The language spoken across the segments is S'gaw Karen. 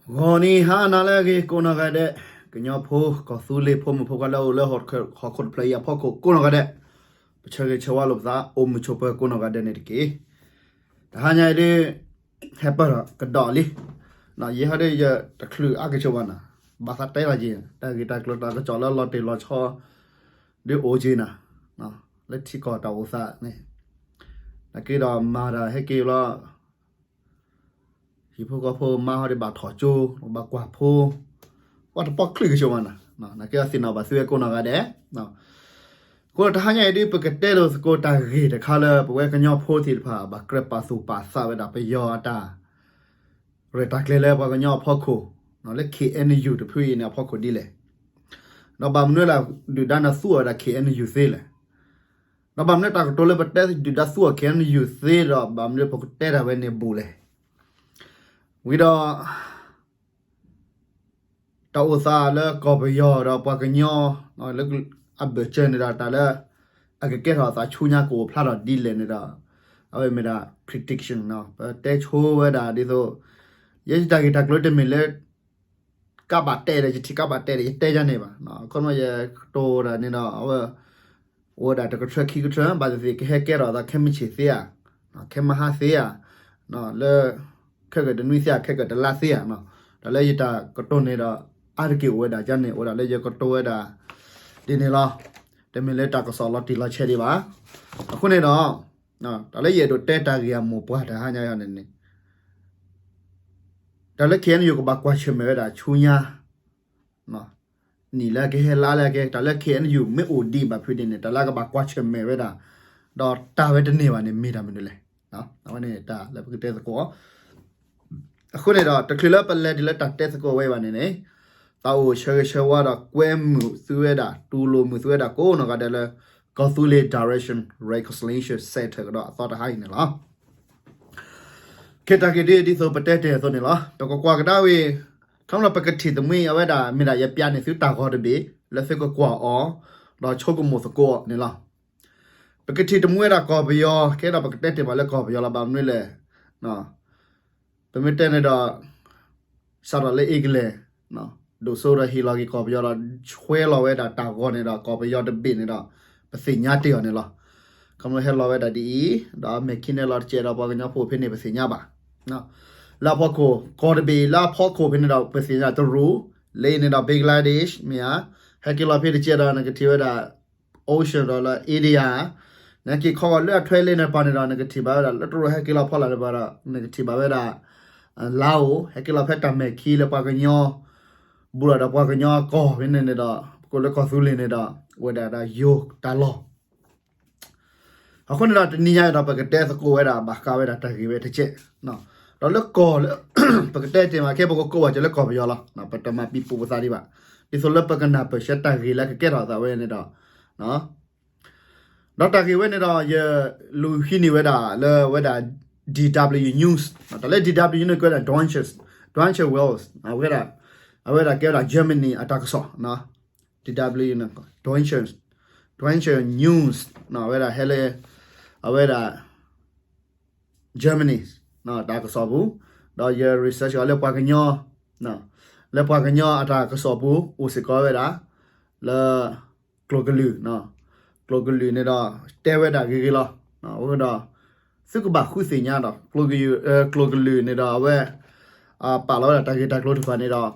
ဂီၤနံၤဟါနၤလၢအဂ့ၤကိးနီၢ်ဂၤဒဲး, ကညီဖိ ကီၢ်သူလ့ၤဖိမုၣ်ဖိခွါလၢအအိၣ်လၢဟီၣ်ခိၣ်တဖျၢၣ်အံၤအဖီခိၣ်ကိးနီၢ်ဂၤဒဲး, ပဆၢဂ့ၤဆၢဝါလိာ်ပသး အိၣ်မုာ်ဆိးပၢၤကိးနီၢ်ဂၤဒဲးန့ၣ်တက့ၢ်. တဟါညါအံၤဒ် ဟဲပၢၢ်ဒီးကဒီးလံ, ယဲဟီဒ်ယတချုးအါကဆိးဘၣ်နၤ, ဘၣ်သးတဲလီၤက့ၤ တၢ်ဂ့ၢ်တၢ်ကျိၤတၢ်ကစီၣ်လၢလီၤတံၢ်လီၤဆဲး ဒ်အိၣ်က့ၤနၤ, လၢထံကီၢ်တၢ်အိၣ်သးန့ၣ်, နက့ဒီးမၤတၢ်ဟဲက့ၤလီၤ ဟံၣ်ဖိဃီဖိမါဟီဒ်ဘၣ်ထီၣ်ကၠိ, ဘၣ်ကွၢ်ဖိ, ပှၤတပီၢ်ချုးကဆိးဘၣ်နၤ, နက့ဒီးသ့ၣ်နီၣ်ဘၣ်သုဝဲကိးနီၢ်ဂၤဒဲး. အဃိတဟါညါအံၤဒ် ပကတဲလိာ်သကိးတၢ်ဂ့ၢ်တခါလၢ ပဝဲကညီဖိသ့ၣ်တဖၣ် ဘၣ်ကြၢးပာ်သူၣ်ပာ်သးဝဲဒၣ်ပယီၤအတၢ် ရဲၣ်တၢ်ကျဲၤလၢပှၤကညီအဖီခိၣ်, လၢ K N U တဖုအံၤန့ၣ်အဖီခိၣ်ဒ်လဲၣ်, ဒီးဘၣ်မနုၤလၢ ဒုၣ်ဒါန့ၣ်သူအီၤဝဲဒၣ် K N U သ့လဲၣ်, ဒီးဘၣ်မနုၤတၢ်ကတိၤလၢပတဲဒုၣ်ဒါသူအီၤ K N U သ့ဒီး ဘၣ်မနုၤပကတဲတၢ်ဝဲန့ၣ်ဘူးလဲၣ်. ဝံၤဒီး တၢ်အိၣ်သးလၢကီၢ်ပယီၤဒီးပှၤကညီ လၢအဘၢၣ်စၢၤန့ၣ်ဒီး တၢ်လၢအကကဲထီၣ်အသးဆူညါကအိၣ်ဖျါထီၣ်ဒ်လဲၣ်န့ၣ်ဒီး အဝဲမ့ၢ်ဒၣ် prediction ပတဲဆိဝဲဒၣ်ဒ်သိး ယဲယတၢ်ဂ့ၢ်တၢ်ကျိၤတမ့ၢ်လၢ ကဘၣ်တဲဒီး ယထံၣ်ကဘၣ်တဲဒီး ယတဲယၤန့ၣ်ဘၣ်. ခီဖျိယကတိၤတၢ်န့ၣ်ဒီး အဝဲ အိၣ်ဝဲဒၣ်တကထၢခံကထၢ ဘၣ်သ့ၣ်သ့ၣ် ကဟဲကဲထီၣ်အသးခဲမုၢ်ဆ့ၣ်သ့ဧါ, ခဲမုၢ်ဟါသ့ဧါ, လၢ ခဲကတနွံသ့ဧါ ခဲကတလါသ့ဧါ, တၢ်လၢယတၢ်ကတိၤန့ၣ်ဒီး အါတက့ၢ်အိၣ်ဝဲဒၣ်ယၤန့ၣ် အိၣ်ဒၣ်လၢယကတိၤဝဲဒၣ် ဒ်န့ၣ်လီၤ. တမ့ၢ်လၢတၢ်ကစီၣ်လီၤတံၢ်လီၤဆဲးဒံးဘၣ်. အဃိန့ၣ်ဒီး တၢ်လၢယအဲၣ်ဒိးတဲတၢ်ဂ့ၢ်အမိၢ်ပှၢ်တဟါညါအံၤန့ၣ်န့ၣ် တၢ်လၢ K N U ကဘၣ်ကွၢ်ဆၢၣ်မဲာ်ဝဲဒၣ်ဆူညါ နံၣ်လၢအကဟဲ လါလၢအကဟဲ တၢ်လၢ K N U မ့ၢ်အိၣ်ဒံးဘၣ်ဖုဒံးန့ၣ် တၢ်လၢအကဘၣ်ကွၢ်ဆၢၣ်မဲာ်ဝဲဒၣ် ဒီးတၢ်ဝဲတန့ၢ်ဘၣ်န့ၣ် မ့ၢ်တၢ်မနုၤလဲၣ်. အဝဲန့ၣ်တၢ်လၢပကတဲသကိး အဃိန့ၣ်ဒီး တချုးလၢပလဲၤတုၤလၢတၢ်တဲသကိးဝဲဘၣ်န့ၣ်န့ၣ် သးအိၣ်ဆၢဂ့ၤဆၢဝါဒီးကွဲမုာ်သုဝဲဒၣ် တူၢ်လိာ်မုာ်သုဝဲဒၣ်ကိးနီၢ်ဂၤဒဲးလၢ ကီၢ်သူလ့ၤ Direction Reconciliation Center ကဒီးအသီတဟါအံၤန့ၣ်လီၤ. ခဲတၢ်ဂ့ၢ်ဒ် ဒ်သိးပတဲတ့ၢ်အသိးန့ၣ်လီၤ. ပကကွၢ်ကဒါဝံၤ ခီဖျိပကထံၣ်တမှံအဝဲဒၣ် မ့ၢ်ဒၣ်ယပျးန့ၢ်သုတၢ်ဂီၤတဘ့ၣ် လၢသုကကွၢ်အီၤ ဒီးဆိကမိၣ်သကိးအီၤန့ၣ်လီၤ. ပကထံၣ်တမှံဝဲဒၣ်ကီၢ်ပယီၤ ကဲဒီးပကတဲတ့ၢ်ဘၣ်လၢကီၢ်ပယီၤလီၤ. ဘၣ်မနုၤလဲၣ် ပမ့ၢ်တဲန့ၣ်ဒီး စးထီၣ်လၢအ့ကလဲၣ် ဒိၣ်စိဒီးဟ့ၣ်လီၤက့ၤကီၢ်ပယီၤဒီး ဆွဲလီၤဝဲဒၣ်တၢ်ဂီၤန့ၣ်ဒီး ကီၢ်ပယီၤတဘ့ၣ်န့ၣ်ဒီး ပသ့ၣ်ညါတ့ၢ်အီၤန့ၣ်လီၤ. ခီဖျိဟဲလီၤဝဲဒၣ်ဒ်အံၤ ဒီးအမဲာ်ခံန့ၣ်လီၤတကဲးဒီးပှၤကညီဖိဖဲန့ၣ် ပသ့ၣ်ညါဘၣ်. လၢအဖီခိၣ် ကီၢ်တဘ့ၣ်လၢအဖီခိၣ်ဖဲန့ၣ်ဒီး ပသ့ၣ်ညါတရူး လၢအံၤန့ၣ်ဒီး Bangladesh မ့ၢ်ဧါ. ဟဲက့ၤလီၤဖဲတကဲးဒီး နကထံၣ်ဝဲဒၣ် ocean ဒီးလၢ India နဟဲက့ၤခီဂီၤလၢအထွဲလ့န့ၣ်ပၤန့ၣ်ဒီး နကထံၣ်ဘၣ်ဝဲဒၣ် လၢတရူးဟဲက့ၤလီၤဖီလာ်န့ၣ်ပၤဒီး နကထံၣ်ဘၣ်ဝဲဒၣ် Laos ဟဲက့ၤလီၤဖဲတၢ်မဲာ်ခံလၢပှၤကညီ ဘူးလီၤဒီးပှၤကညီကီၢ်ဖဲန့ၣ်န့ၣ်ဒီး ပကိးလၢကီၢ်သူလ့ၤန့ၣ်ဒီး အိၣ်ဝဲဒၣ်ဒီးယိၤတၢ်လီၢ် အဃိန့ၣ်ဒီး တနံၤညါအံၤဒီး ပကတဲသကိးဝဲဒၣ် ဘၣ်ဃးဝဲဒၣ်တၢ်ဂ့ၢ်ဝဲတကဲး ဒီးလၢကီၢ်လၢ ပကတဲတ့ၢ်မး ကဲပကကိးဘၣ်က့ၤလၢကီၢ်ပယီၤလီၤ. ပတမၤပံၤပူၤပသးဒံးဘၣ်. ဒ်သိးလၢပကနၢ်ပၢၢ်ဆၢတၢ်ဂ့ၢ်လၢကကဲထီၣ်အသးဝဲန့ၣ်ဒီး ဒီးတၢ်ဂ့ၢ်ဝဲန့ၣ်ဒီး ယလူၤဟံးန့ၢ်ဝဲဒၣ်လၢဝဲဒၣ် D W News တၢ်လၢ D W News ကွဲးဒၣ် Deutsche, Deutsche Welle အဝဲဒၣ် အဝဲဒၣ်ကဲဝဲဒၣ် Germany အတၢ်ကစီၣ် D W Deutsche, Deutsche News အဝဲဒၣ်ဟဲလၢ အဝဲဒၣ် Germany တၢ်ကစီၣ်ပူၤ, ဒီးယ research အီၤလၢပှၤကညီ လၢပှၤကညီအတၢ်ကစီၣ်ပူၤ အိၣ်စ့ၢ်ကီးဝဲဒၣ် လၢ ကျိာ်ကလုာ်, ကျိာ်ကလုာ်န့ၣ်ဒီး တဲဝဲဒၣ်ဂ့ၤဂ့ၤလီၤ. အဃိဒီး သုကဘၣ်ဃုသ့ၣ်ညါဒီး ကျိာ်ကလုာ်န့ၣ်ဒီး အဝဲ ပာ်လီၤဝဲဒၣ်တၢ်ဂ့ၢ်တၢ်ကျိၤတဖၣ်န့ၣ်ဒီး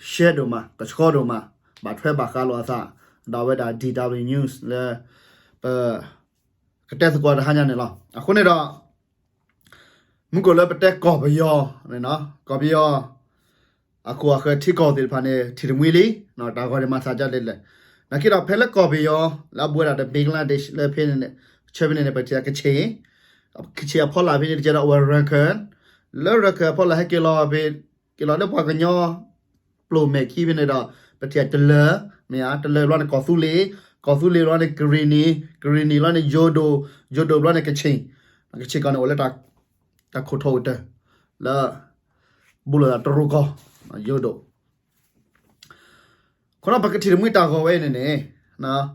ရှဲဒိၣ်မး ကဆှီဒိၣ်မး ဘၣ်ထွဲဘၣ်ဃးလိာ်အသး ဒီးအဝဲဒၣ် D W News လၢ ပ ကတဲသကိးတဟါညါန့ၣ်လီၤ. အဃိန့ၣ်ဒီး မုၢ်ကီၢ်လၢပတဲကီၢ်ပယီၤန့ၣ် ကီၢ်ပယီၤ အခိၣ်အဃၢၤထံကီၢ်သ့ၣ်တဖၣ်န့ၣ် ထံၣ်တမှံလံ, တၢ်ဂီၤန့ၣ်မၤသးဒ်လဲၣ်. နာ်က့ဒီးဖဲလၢကီၢ်ပယီၤ လၢအဘူးဝဲဒၣ်ဒီး Bangladesh လၢဖဲန့ၣ် ဆၢဖဲန့ၣ်န့ၣ် ပထံၣ်ကချ့ၣ်, ကချ့ၣ်အဖီလာ်ဖဲန့ၣ်တကဲဒီးအိၣ်ဝဲ Rakhine, လၢ Rakhine အဖီလာ်ဟဲက့ၤလီၤဖဲ က့ၤလီၤလၢပှၤကညီ ပျိာ်မဲာ်ခံဖဲန့ၣ်ဒီး ပထံၣ်တလၢၤ, မ့ၢ်ဧါ, တလၢၤဘျီန့ၣ်ကီၢ်သူလ့ၤ, ကီၢ်သူလ့ၤဘျီန့ၣ် ကရံၣ်နံၣ်, ကရံၣ်နံၣ်ဘျီန့ၣ် ယိၤဒိၣ်, ယိၤဒိၣ်ဘျီန့ၣ် ကချ့ၣ်, ကချ့ၣ်ကီၢ်န့ၣ်အိၣ်လၢ တၢ်ခိၣ်ထိၣ်ကတၢၢ် လၢ ဘူးလိာ်သးတရူးကီၢ်, ယိၤဒိၣ် ခီဖျိပကထံၣ်တမှံတၢ်ဂီၤဝဲအံၤန့ၣ်န့ၣ်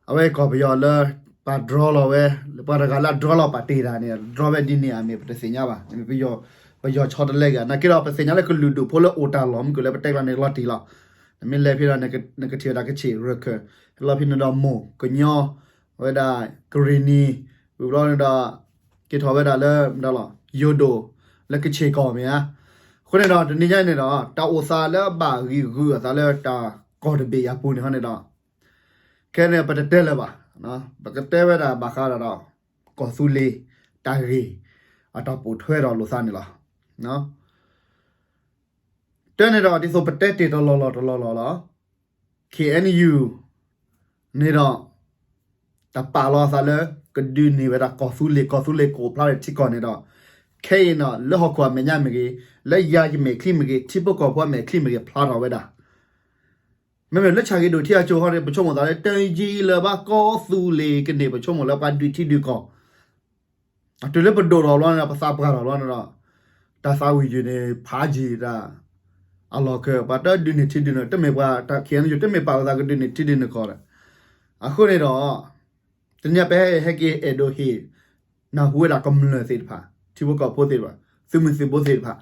အဝဲကီၢ်ပယီၤလၢ ပှၤ draw လီၤဝဲ, ပှၤတဂၤလၢအ draw လီၤပာ်တ့ၢ်တၢ်န့ၣ် draw ဝဲဒ်န့ၣ်ဧါမ့ၢ် ပတသ့ၣ်ညါဘၣ်. မ့ၢ်ပယီၤ ပယီၤဆီတလဲက့ၤ နာ်က့ဒီး ပသ့ၣ်ညါလၢကလုာ်ဒူၣ်ဖိလၢအိၣ်တၢ်လီၢ်မုၢ်ကလၢပတဲကျါန့ၣ်လီၤတံၢ်လီၤ. နမ့ၢ်လဲၤဖဲဒီး နကထံၣ်ဝဲဒၣ်ကဆ့ၣ်ရၢၢ်ခၢၣ် ဟဲလီၤဖဲန့ၣ်ဒီးမိၢ်ကညီ ဝဲဒၣ်ကရ့ၣ်နံၤ ဝံၤဘျီန့ၣ်ဒီး က့ၤထီၣ်ဝဲဒၣ်လၢ မတၤလီၤ ယိၤဒိၣ် လၢကဆ့ၣ်ကီၢ်မ့ၢ်ဧါ. အဃိန့ၣ်ဒီး တနံၤညါအံၤန့ၣ်ဒီး တၢ်အိၣ်သးလၢအဘၣ်ဂံၢ်ဂုာ်အသးလၢတၢ်ကီၢ်တဘ့ၣ်အပူၤန့ၣ်ဟီန့ၣ်ဒီး ခဲန့ၣ် ပတတဲလၢၤဘၣ်. ပကတဲဝဲဒၣ်ဘၣ်ဃးဒီး ကီၢ်သူလ့ၤတၢ်ဂ့ၢ် အတၢ်ပိာ်ထွဲဒီးလိာ်သးန့ၣ်လီၤ. တဲန့ၣ်ဒီး ဒ်သိးပတဲတ့ၢ်တလီၢ်လီၢ်တလီၢ်လီၢ်လီၤ. ခ့ၣ်အဲၣ်ယူၣ်န့ၣ်ဒီး တၢ်ပာ်လီၤအသးလၢ ကဒုးန့ၢ်ဝဲဒၣ်ကီၢ်သူလ့ၤ ကီၢ်သူလ့ၤကအိၣ်ဖျါထံကီၢ်န့ၣ်ဒီး ခဲအံၤန့ၣ် လၢဟီၣ်ခိၣ်အမဲာ်ညါမ့ၢ်ဂ့ၤ, လၢယၤယမဲာ်ချံမ့ၢ်ဂ့ၤ, ထံဖိကီၢ်ဖိအမဲာ်ချံမ့ၢ်ဂ့ၤ ဖျါထီၣ်ဝဲဒၣ် မ့မ့ၢ်လၢဆၣ်ဂ့ၤဒိၣ်ထံအကၠိၤဟီန့ၣ် ပဆိကမိၣ်သးလၢ တယံာ်လၢၤဘၣ် ကီၢ်သူလ့ၤကန့ၢ် ပဆိကမိၣ်လၢပှၤဒုးထံဒုးကီၢ် တုၤလၢပဒိၣ်ထီၣ်ဘျီန့ၣ်ဒီး ပသးပှၢ်ထီၣ်ဘျီန့ၣ်ဒီး တၢ်သးဝံၣ်ယုာ်န့ၣ် ဖးယံာ်တၢ် အလီၢ်ခၢၣ် ပှၤတဒုးန့ၢ်ထံဒုးန့ၢ် တမ့ၢ်ပှၤတၢ်ခံဂၤန့ၣ် ယိၤတမ့ၢ်ပာ်လီၤသးကဒုးန့ၢ်ထံဒုးန့ၢ်ကီၢ်ဒီး အဃိန့ၣ်ဒီး တနံၤအံၤပဟဲက့ၤအဲၣ်ဒိးဟ့ၣ် နၢ်ဟူဝဲဒၣ်ကမျၢၢ်သ့ၣ်တဖၣ် ထံဖိကီၢ်ဖိသ့ၣ်တဖၣ် သုးမုၢ်သံၣ်ဘိသ့ၣ်တဖၣ်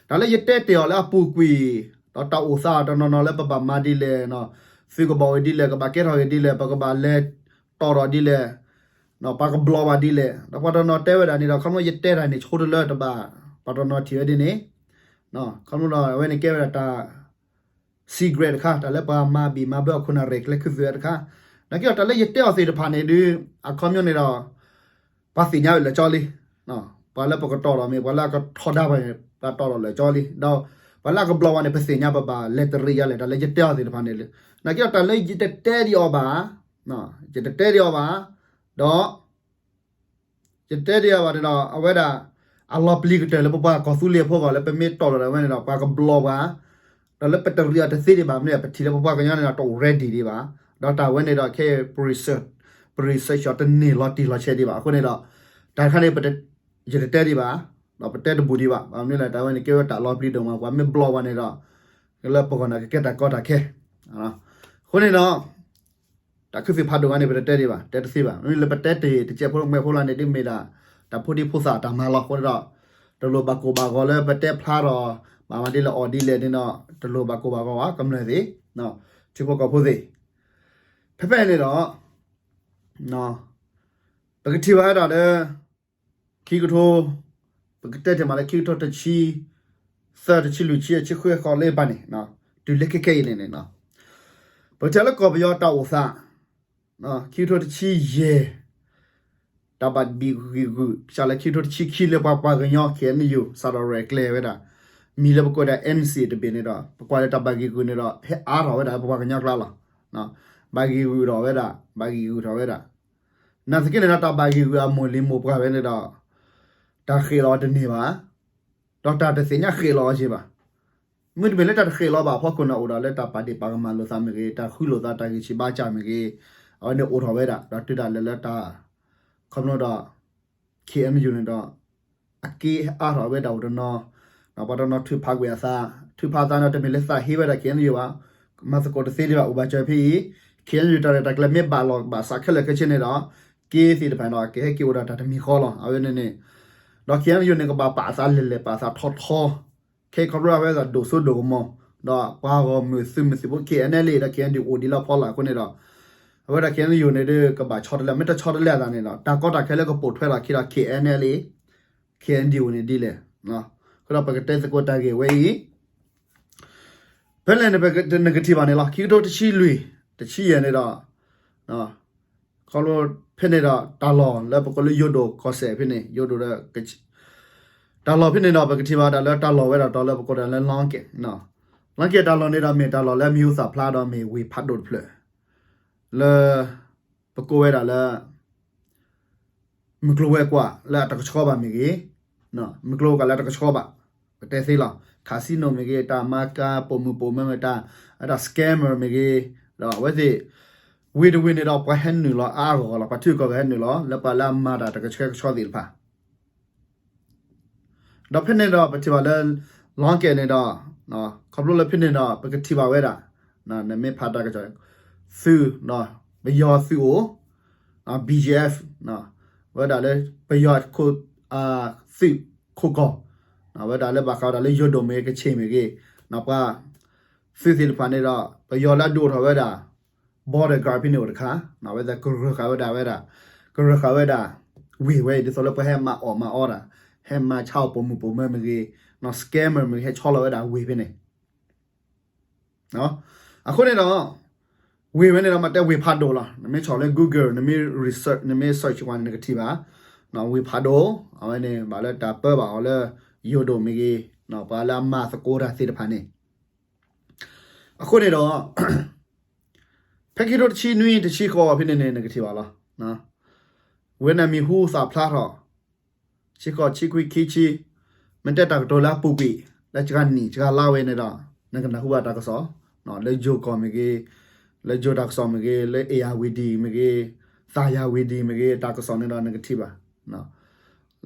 တၢ်လၢယတဲတ့ၢ်အီၤလၢအပူၤကွံာ် ဒီးတၢ်အိၣ်သးတနီၤနီၤလၢပဘၣ်မၤဒ်လဲၣ် သုကဘၣ်အိၣ်ဒ်လဲၣ် ကဘၣ်ကဲထီၣ်က့ၤဒ်လဲၣ် ပကဘၣ်လဲၤတီၢ်ထီၣ်ဒ်လဲၣ် ပှၤကဘျီၣ်ဘၣ်ဒ်လဲၣ် ဒီးပှၤတနီၤတဲဝဲဒၣ်န့ၣ်ဒီး ခီဖျိယတဲတၢ်န့ၣ် ဆိတလၢတဘၣ် ပှၤတနီၤထံၣ်ဝဲဒ်န့ၣ် ခီဖျိဒီးအဝဲန့ၣ်ကဲဝဲဒၣ်တၢ် secret တခါ တၢ်လၢပှၤမၤဘံၣ်မၤဘၢအခိၣ်နၢ်ရဲၣ်ကျဲၤခုသူဝဲတခါ နာ်က့ဒီးတၢ်လၢယတဲအီၤသ့ၣ်တဖၣ်န့ၣ်ဒုး အခီပညီန့ၣ်ဒီး ပှၤသ့ၣ်ညါဝဲလၢာ်ကၠီလံ ပှၤလၢပကတီၢ်ထီၣ်မ့ၢ် ပှၤလၢအကထီဒါပှၤန့ၣ် ပှၤတီၢ်ထီၣ်လၢာ်ကၠီလံ ဒီးပှၤလၢအကဘျီၣ်ပှၤန့ၣ် ပသ့ၣ်ညါပဘၣ်လဲၤတရံးယါလဲၣ် တၢ်လၢယတဲအီၤသ့ၣ်တဖၣ်န့ၣ်လၢ နာ်က့ဒီးတၢ်လၢယတတဲဒံးအီၤဘၣ် ယတတဲဒံးအီၤဘၣ် ဒီး ယတဲဒံးအီၤဘၣ်န့ၣ်ဒီး အဝဲဒၣ် အလီၤပျံၤကတၢၢ်လၢပပှၤကီၢ်သူလ့ၤဖိဂီၢ်လၢပမ့ၢ်တီၢ်လီၤဒီးဝဲန့ၣ်ဒီး ပှၤကဘျီၣ်ပှၤ ဒီးလၢပတရံးအီၤတသ့ဒံးဘၣ် မ့ၢ်ပထံၣ်လၢပပှၤကညီန့ၣ်ဒီးတအိၣ် ready ဒံးဘၣ် ဒီးတၢ်ဝဲန့ၣ်ဒီးခဲ ပ research အီၤတန့ၢ်လီၤတံၢ်လီၤဆဲးဒံးဘၣ် အဃိန့ၣ်ဒီး တၢ်တခါန့ၣ် ယတတဲဒံးဘၣ် ဒီးပတဲတဘူးဒံးဘၣ် ဘၣ်မနုၤလဲၣ် တၢ်ဝဲန့ၣ်ကဲဝဲတၢ်လီၤပျံၤဒိၣ်မး ပှၤမ့ၢ်ဘျီၣ်ပှၤန့ၣ်ဒီး လၢပဂီၢ်န့ၣ်ကကဲတၢ်ကီတၢ်ခဲ အဃိန့ၣ်ဒီး တၢ်ခူသူၣ်ဖးဒိၣ်ဂၤန့ၣ် ပတတဲဒံးဘၣ် တဲတသ့ဘၣ် မ့မ့ၢ်လၢပတဲတ့ၢ်တစဲးဖိမဲာ်ဖိလၢန့ၣ် ဒ်မ့ၢ်ဒၣ် တၢ်ဖိဒံဖိသၣ်တၢ်မၤလီၤအဃိန့ၣ်ဒီး တလိၣ်ဘၣ်ကိၢ်ဘၣ်ဂီၤလၢပတဲဖျါထီၣ် ဘၣ်မၤဒ်လဲၣ်အီၤဒ်လဲၣ်န့ၣ်ဒီး တလိၣ်ဘၣ်ကိၢ်ဘၣ်ဂီၤဘၣ် ကမျၢၢ်သ့ၣ် ထံဖိကီၢ်ဖိသ့ၣ် ဖဲဖဲန့ၣ်ဒီး ပကထံၣ်ဘၣ်ဝဲဒၣ်လၢ ခံကထိ ပကတဲတ့ၢ်မးလၢခံကထိတဆံသၢ တဆံလွံၢ် ဆံယဲၢ် ဆံဃုဃီလၢပၢ်န့ၣ် တုၤလၢခဲခဲအံၤန့ၣ်န့ၣ် ပကတဲလၢကီၢ်ပယီၤတၢ်အိၣ်သး ခံကထိတဆံယဲၢ် တၢ်ဘၣ်ဘံၣ်ဂံၢ်ဂုာ် စးလၢခံကထိတဆံခံလၢပှၤပှၤကညီ ခ့ၣ်အဲၣ်ယူၣ် စးထီၣ်ရဲၣ်ကျဲၤဝဲဒၣ် မံၤလၢပကိးဝဲဒၣ် အ့ၣ်အ့ၣ်စံၣ် တဘ့ၣ်န့ၣ်ဒီး ပကွၢ်လၢတၢ်ဘၣ်ဂံၢ်ဂုာ်န့ၣ်ဒီး ဟဲအါထီၣ်ဝဲဒၣ်လၢပပှၤကညီကျါလီၤ. ဘၣ်ဂံၢ်ဂုာ်ထီၣ်ဝဲဒၣ် ဘၣ်ဂံၢ်ဂုာ်ထီၣ်ဝဲဒၣ် နာ်သက့န့ၣ်ဒီး တၢ်ဘၣ်ဂံၢ်ဂုာ်အမိၢ်လံၤမိၢ်ပှၢ်ဝဲန့ၣ်ဒီး တၢ်ဃ့ၣ်လီၤအီၤတန့ၢ်ဘၣ်, ဒီးတၢ်တသ့ၣ်ညါဃ့ၣ်လီၤအီၤက့ဘၣ်. မ့တမ့ၢ်လၢတၢ်တဃ့ၣ်လီၤဘၣ်အဖီခိၣ်န့ၣ် အိၣ်ဒီးလၢတၢ်ပာ်ဒ့ၣ်ပာ်ကမၣ်လိာ်သးမ့ၢ်ဂ့ၤ, တၢ်ဃုလိာ်သး တၢ်ဂံၢ်ဆံးဘါစၢ်မ့ၢ်ဂ့ၤ, အဝဲန့ၣ်အိၣ်ထီၣ်ဝဲဒၣ် ဒီးတုၤဒၣ်လဲာ်လၢတၢ် ခီဖျိဒီး ခ့ၣ်အဲၣ်ယူၣ်န့ၣ်ဒီး အက့အါထီၣ်ဝဲဒၣ်အိၣ်တနီၤ, ဒီးပှၤတနီၤထုးဖးကွံာ်အသး, ထုးဖးအသးန့ၣ် တမ့ၢ်လၢသးဟ့ဝဲဒၣ် ခ့ၣ်အဲၣ်ယူၣ်ဘၣ်, မၤသကိးတသ့ဒံးဘၣ် အိၣ်ဘၣ်စၢၤဖဲအံၤ, ခ့ၣ်အဲၣ်ယူၣ်တၢ်ရဲၣ်တၢ်ကျဲၤမ့ၢ်ဘၣ်လီၤဘၣ်စးခဲလၢာ်ခဲဆ့န့ၣ်ဒီး က့သ့ၣ်တဖၣ်န့ၣ်ဒီး ကဟဲက့ၤအိၣ်ဒီးတၢ်တမံၤဃီလီၤ. အဝဲန့ၣ်န့ၣ် ဒီး ခ့ၣ်အဲၣ်ယူၣ်န့ၣ် ကဘၣ်ပာ်အသးလဲၣ်လဲၣ် ပာ်အသးထီထီ ခဲအံၤခီဖျိအဝဲဒၣ်ဒိၣ်စိဒိၣ်ကမီၤ, ဒီးပှၤဂီၢ်မုၢ်သုးမုၢ်သံၣ်ဘိ ခ့ၣ်အဲၣ်ယူၣ် ဒီး ခ့ၣ်အဲၣ်ယူၣ် အိၣ်ဒံးလၢဖီလာ်အဃိန့ၣ်ဒီး အဝဲဒၣ် ခ့ၣ်အဲၣ်ယူၣ် န့ၣ်ဒီး ကဘၣ်ဆီတလဲ မ့ၢ်တဆီတလဲအသးန့ၣ်ဒီး တၢ်ကီတၢ်ခဲလၢကပိာ်ထွဲလီၤခံဒီး ခ့ၣ်အဲၣ်ယူၣ် န့ၣ်ဒ်လဲၣ်, အဃိဒီးပကတဲသကိးတၢ်ဂ့ၢ်ဝဲအံၤ ဖဲလဲၣ်န့ၣ် နကထံၣ်ဘၣ်န့ၣ်လီၤ. ခံကထိတဆံလွံၢ် တဆံယဲၢ်န့ၣ်ဒီး ခီဖျိ ဖဲန့ၣ်ဒီး တၢ်လီၢ်လၢပကိးလၢယိၤဒိၣ်ကီၢ်စဲၣ်ဖဲန့ၣ် ယိၤဒိၣ်ဒီး တၢ်လီၢ်ဖဲန့ၣ်ဒီး ပကထံၣ်ဘၣ်ဒၣ်လၢတၢ်လီၢ်ဝဲဒၣ်တီၤလၢပကိးဒၣ်လၢ လီကဲၣ်, လီကဲၣ်တၢ်လီၢ်န့ၣ်ဒီး မ့ၢ်တၢ်လီၢ်လၢမံၤဟူသၣ်ဖျါဒီးမ့ၢ်ဝ့ၢ်ဖးဒိၣ်တဖျၢၣ် လၢ ပကိးဝဲဒၣ်လၢ မုၢ်ကျိၤဝဲၤကွာ်လၢအတကဆှီဘၣ်မ့ၢ်ဂ့ၤ, မုၢ်ကျိၤဝဲၤကွာ်လၢအတကဆှီဘၣ် ပတဲသ့လီၤ. casino မ့ၢ်ဂ့ၤ, တၢ်မၤကၤပိာ်မုၣ်ပိာ်မၢၤမ့ၢ်တၢ်, အတၢ် scammer မ့ၢ်ဂ့ၤ, ဒီးအဝဲသ့ၣ် ဝ့ၢ်တဝ့ၢ်န့ၣ်ဒီး ပှၤဟဲနုာ်လီၤအါအါဂီၢ်ဂီၢ်လီၤ. ပှၤထံဂုၤကီၢ်ဂၤဟဲနုာ်လီၤ လၢပှၤလၢအမၤတၢ်တကဆှဲကဆှီသ့ၣ်တဖၣ် ဒီးဖဲန့ၣ်ဒီး ပထံၣ်ဘၣ်လၢ လီကဲၣ်န့ၣ်ဒီး ခီဖျိလၢဖဲန့ၣ်ဒီး ပကထံၣ်ဘၣ်ဝဲဒၣ် နမ့ၢ်ဖးတၢ်ကစီၣ် သုး ပယီၤသုးအိၣ် BGF ဝဲဒၣ်လၢ ပယီၤ သုးခိၣ်ကီၢ် အဝဲဒၣ်လၢဘၣ်ဃးဝဲဒၣ်လၢယိၤဒိၣ်မ့ၢ်ဂ့ၤ ကခ့ၣ်မ့ၢ်ဂ့ၤ, ပှၤသုးသ့ၣ်တဖၣ်န့ၣ်ဒီး ပယီၤလၢအဒုးအိၣ်ထီၣ်ဝဲဒၣ် border guard ဖဲန့ၣ်အိၣ်တခါ, အဝဲသ့ၣ်ကရၢဃာ်ဝဲဒၣ်ဝဲဒၣ်, ကရၢဃာ်ဝဲဒၣ် ဝ့ၢ်ဝဲအံၤ ဒ်သိးလၢပှၤဟဲမၤအီၣ်မၤအီတၢ်, ဟဲမၤဆါအီၣ်ပိာ်မုၣ်ပိာ်မၢၤမ့ၢ်ဂ့ၤ, scammer မ့ၢ်ဂ့ၤ ဟဲဆီလီၤဝဲဒၣ်ဝ့ၢ်ဖဲန့ၣ် အဃိန့ၣ်ဒီး ဝ့ၢ်ဝဲန့ၣ်ဒီး မ့ၢ်တဲဝ့ၢ်ဖးဒိၣ်လီၤ. နမ့ၢ်ဆီၣ်လၢ Google နမ့ၢ် research နမ့ၢ် search ပှၤန့ၣ် နကထံၣ်ဘၣ်, ဝ့ၢ်ဖးဒိၣ်, အဝဲန့ၣ် ဘၣ်လၢတၢ်ပၢဘၣ်အီၤလၢ ယိၤဒိၣ်မ့ၢ်ဂ့ၤ, ပှၤလၢအမၤသကိးတၢ်သ့ၣ်တဖၣ်န့ၣ်, အဃိန့ၣ်ဒီး ဖဲခံကထိတဆံနွံတဆံဃိးဖဲန့ၣ်န့ၣ် နကထံၣ်ဘၣ်လီၤ. ဝဲန့ၣ်မံၤဟူသၣ်ဖျါထီၣ် ဆံဃိး ဆံခွံ ခံဆံ, မ့ၢ်တဲတၢ်ကတိၤလၢအပူၤကွံာ် လၢစှၤနံၣ်စှၤလါဝဲန့ၣ်ဒီး နကနၢ်ဟူဘၣ်တၢ်ကစီၣ်, လၢယိၤကီၢ်မ့ၢ်ဂ့ၤ, လၢယိၤတၢ်ကစီၣ်မ့ၢ်ဂ့ၤ, လၢ ဧရာဝတီ မ့ၢ်ဂ့ၤ, သာယာဝတီ မ့ၢ်ဂ့ၤ, တၢ်ကစီၣ်န့ၣ်ဒီးနကထံၣ်ဘၣ်,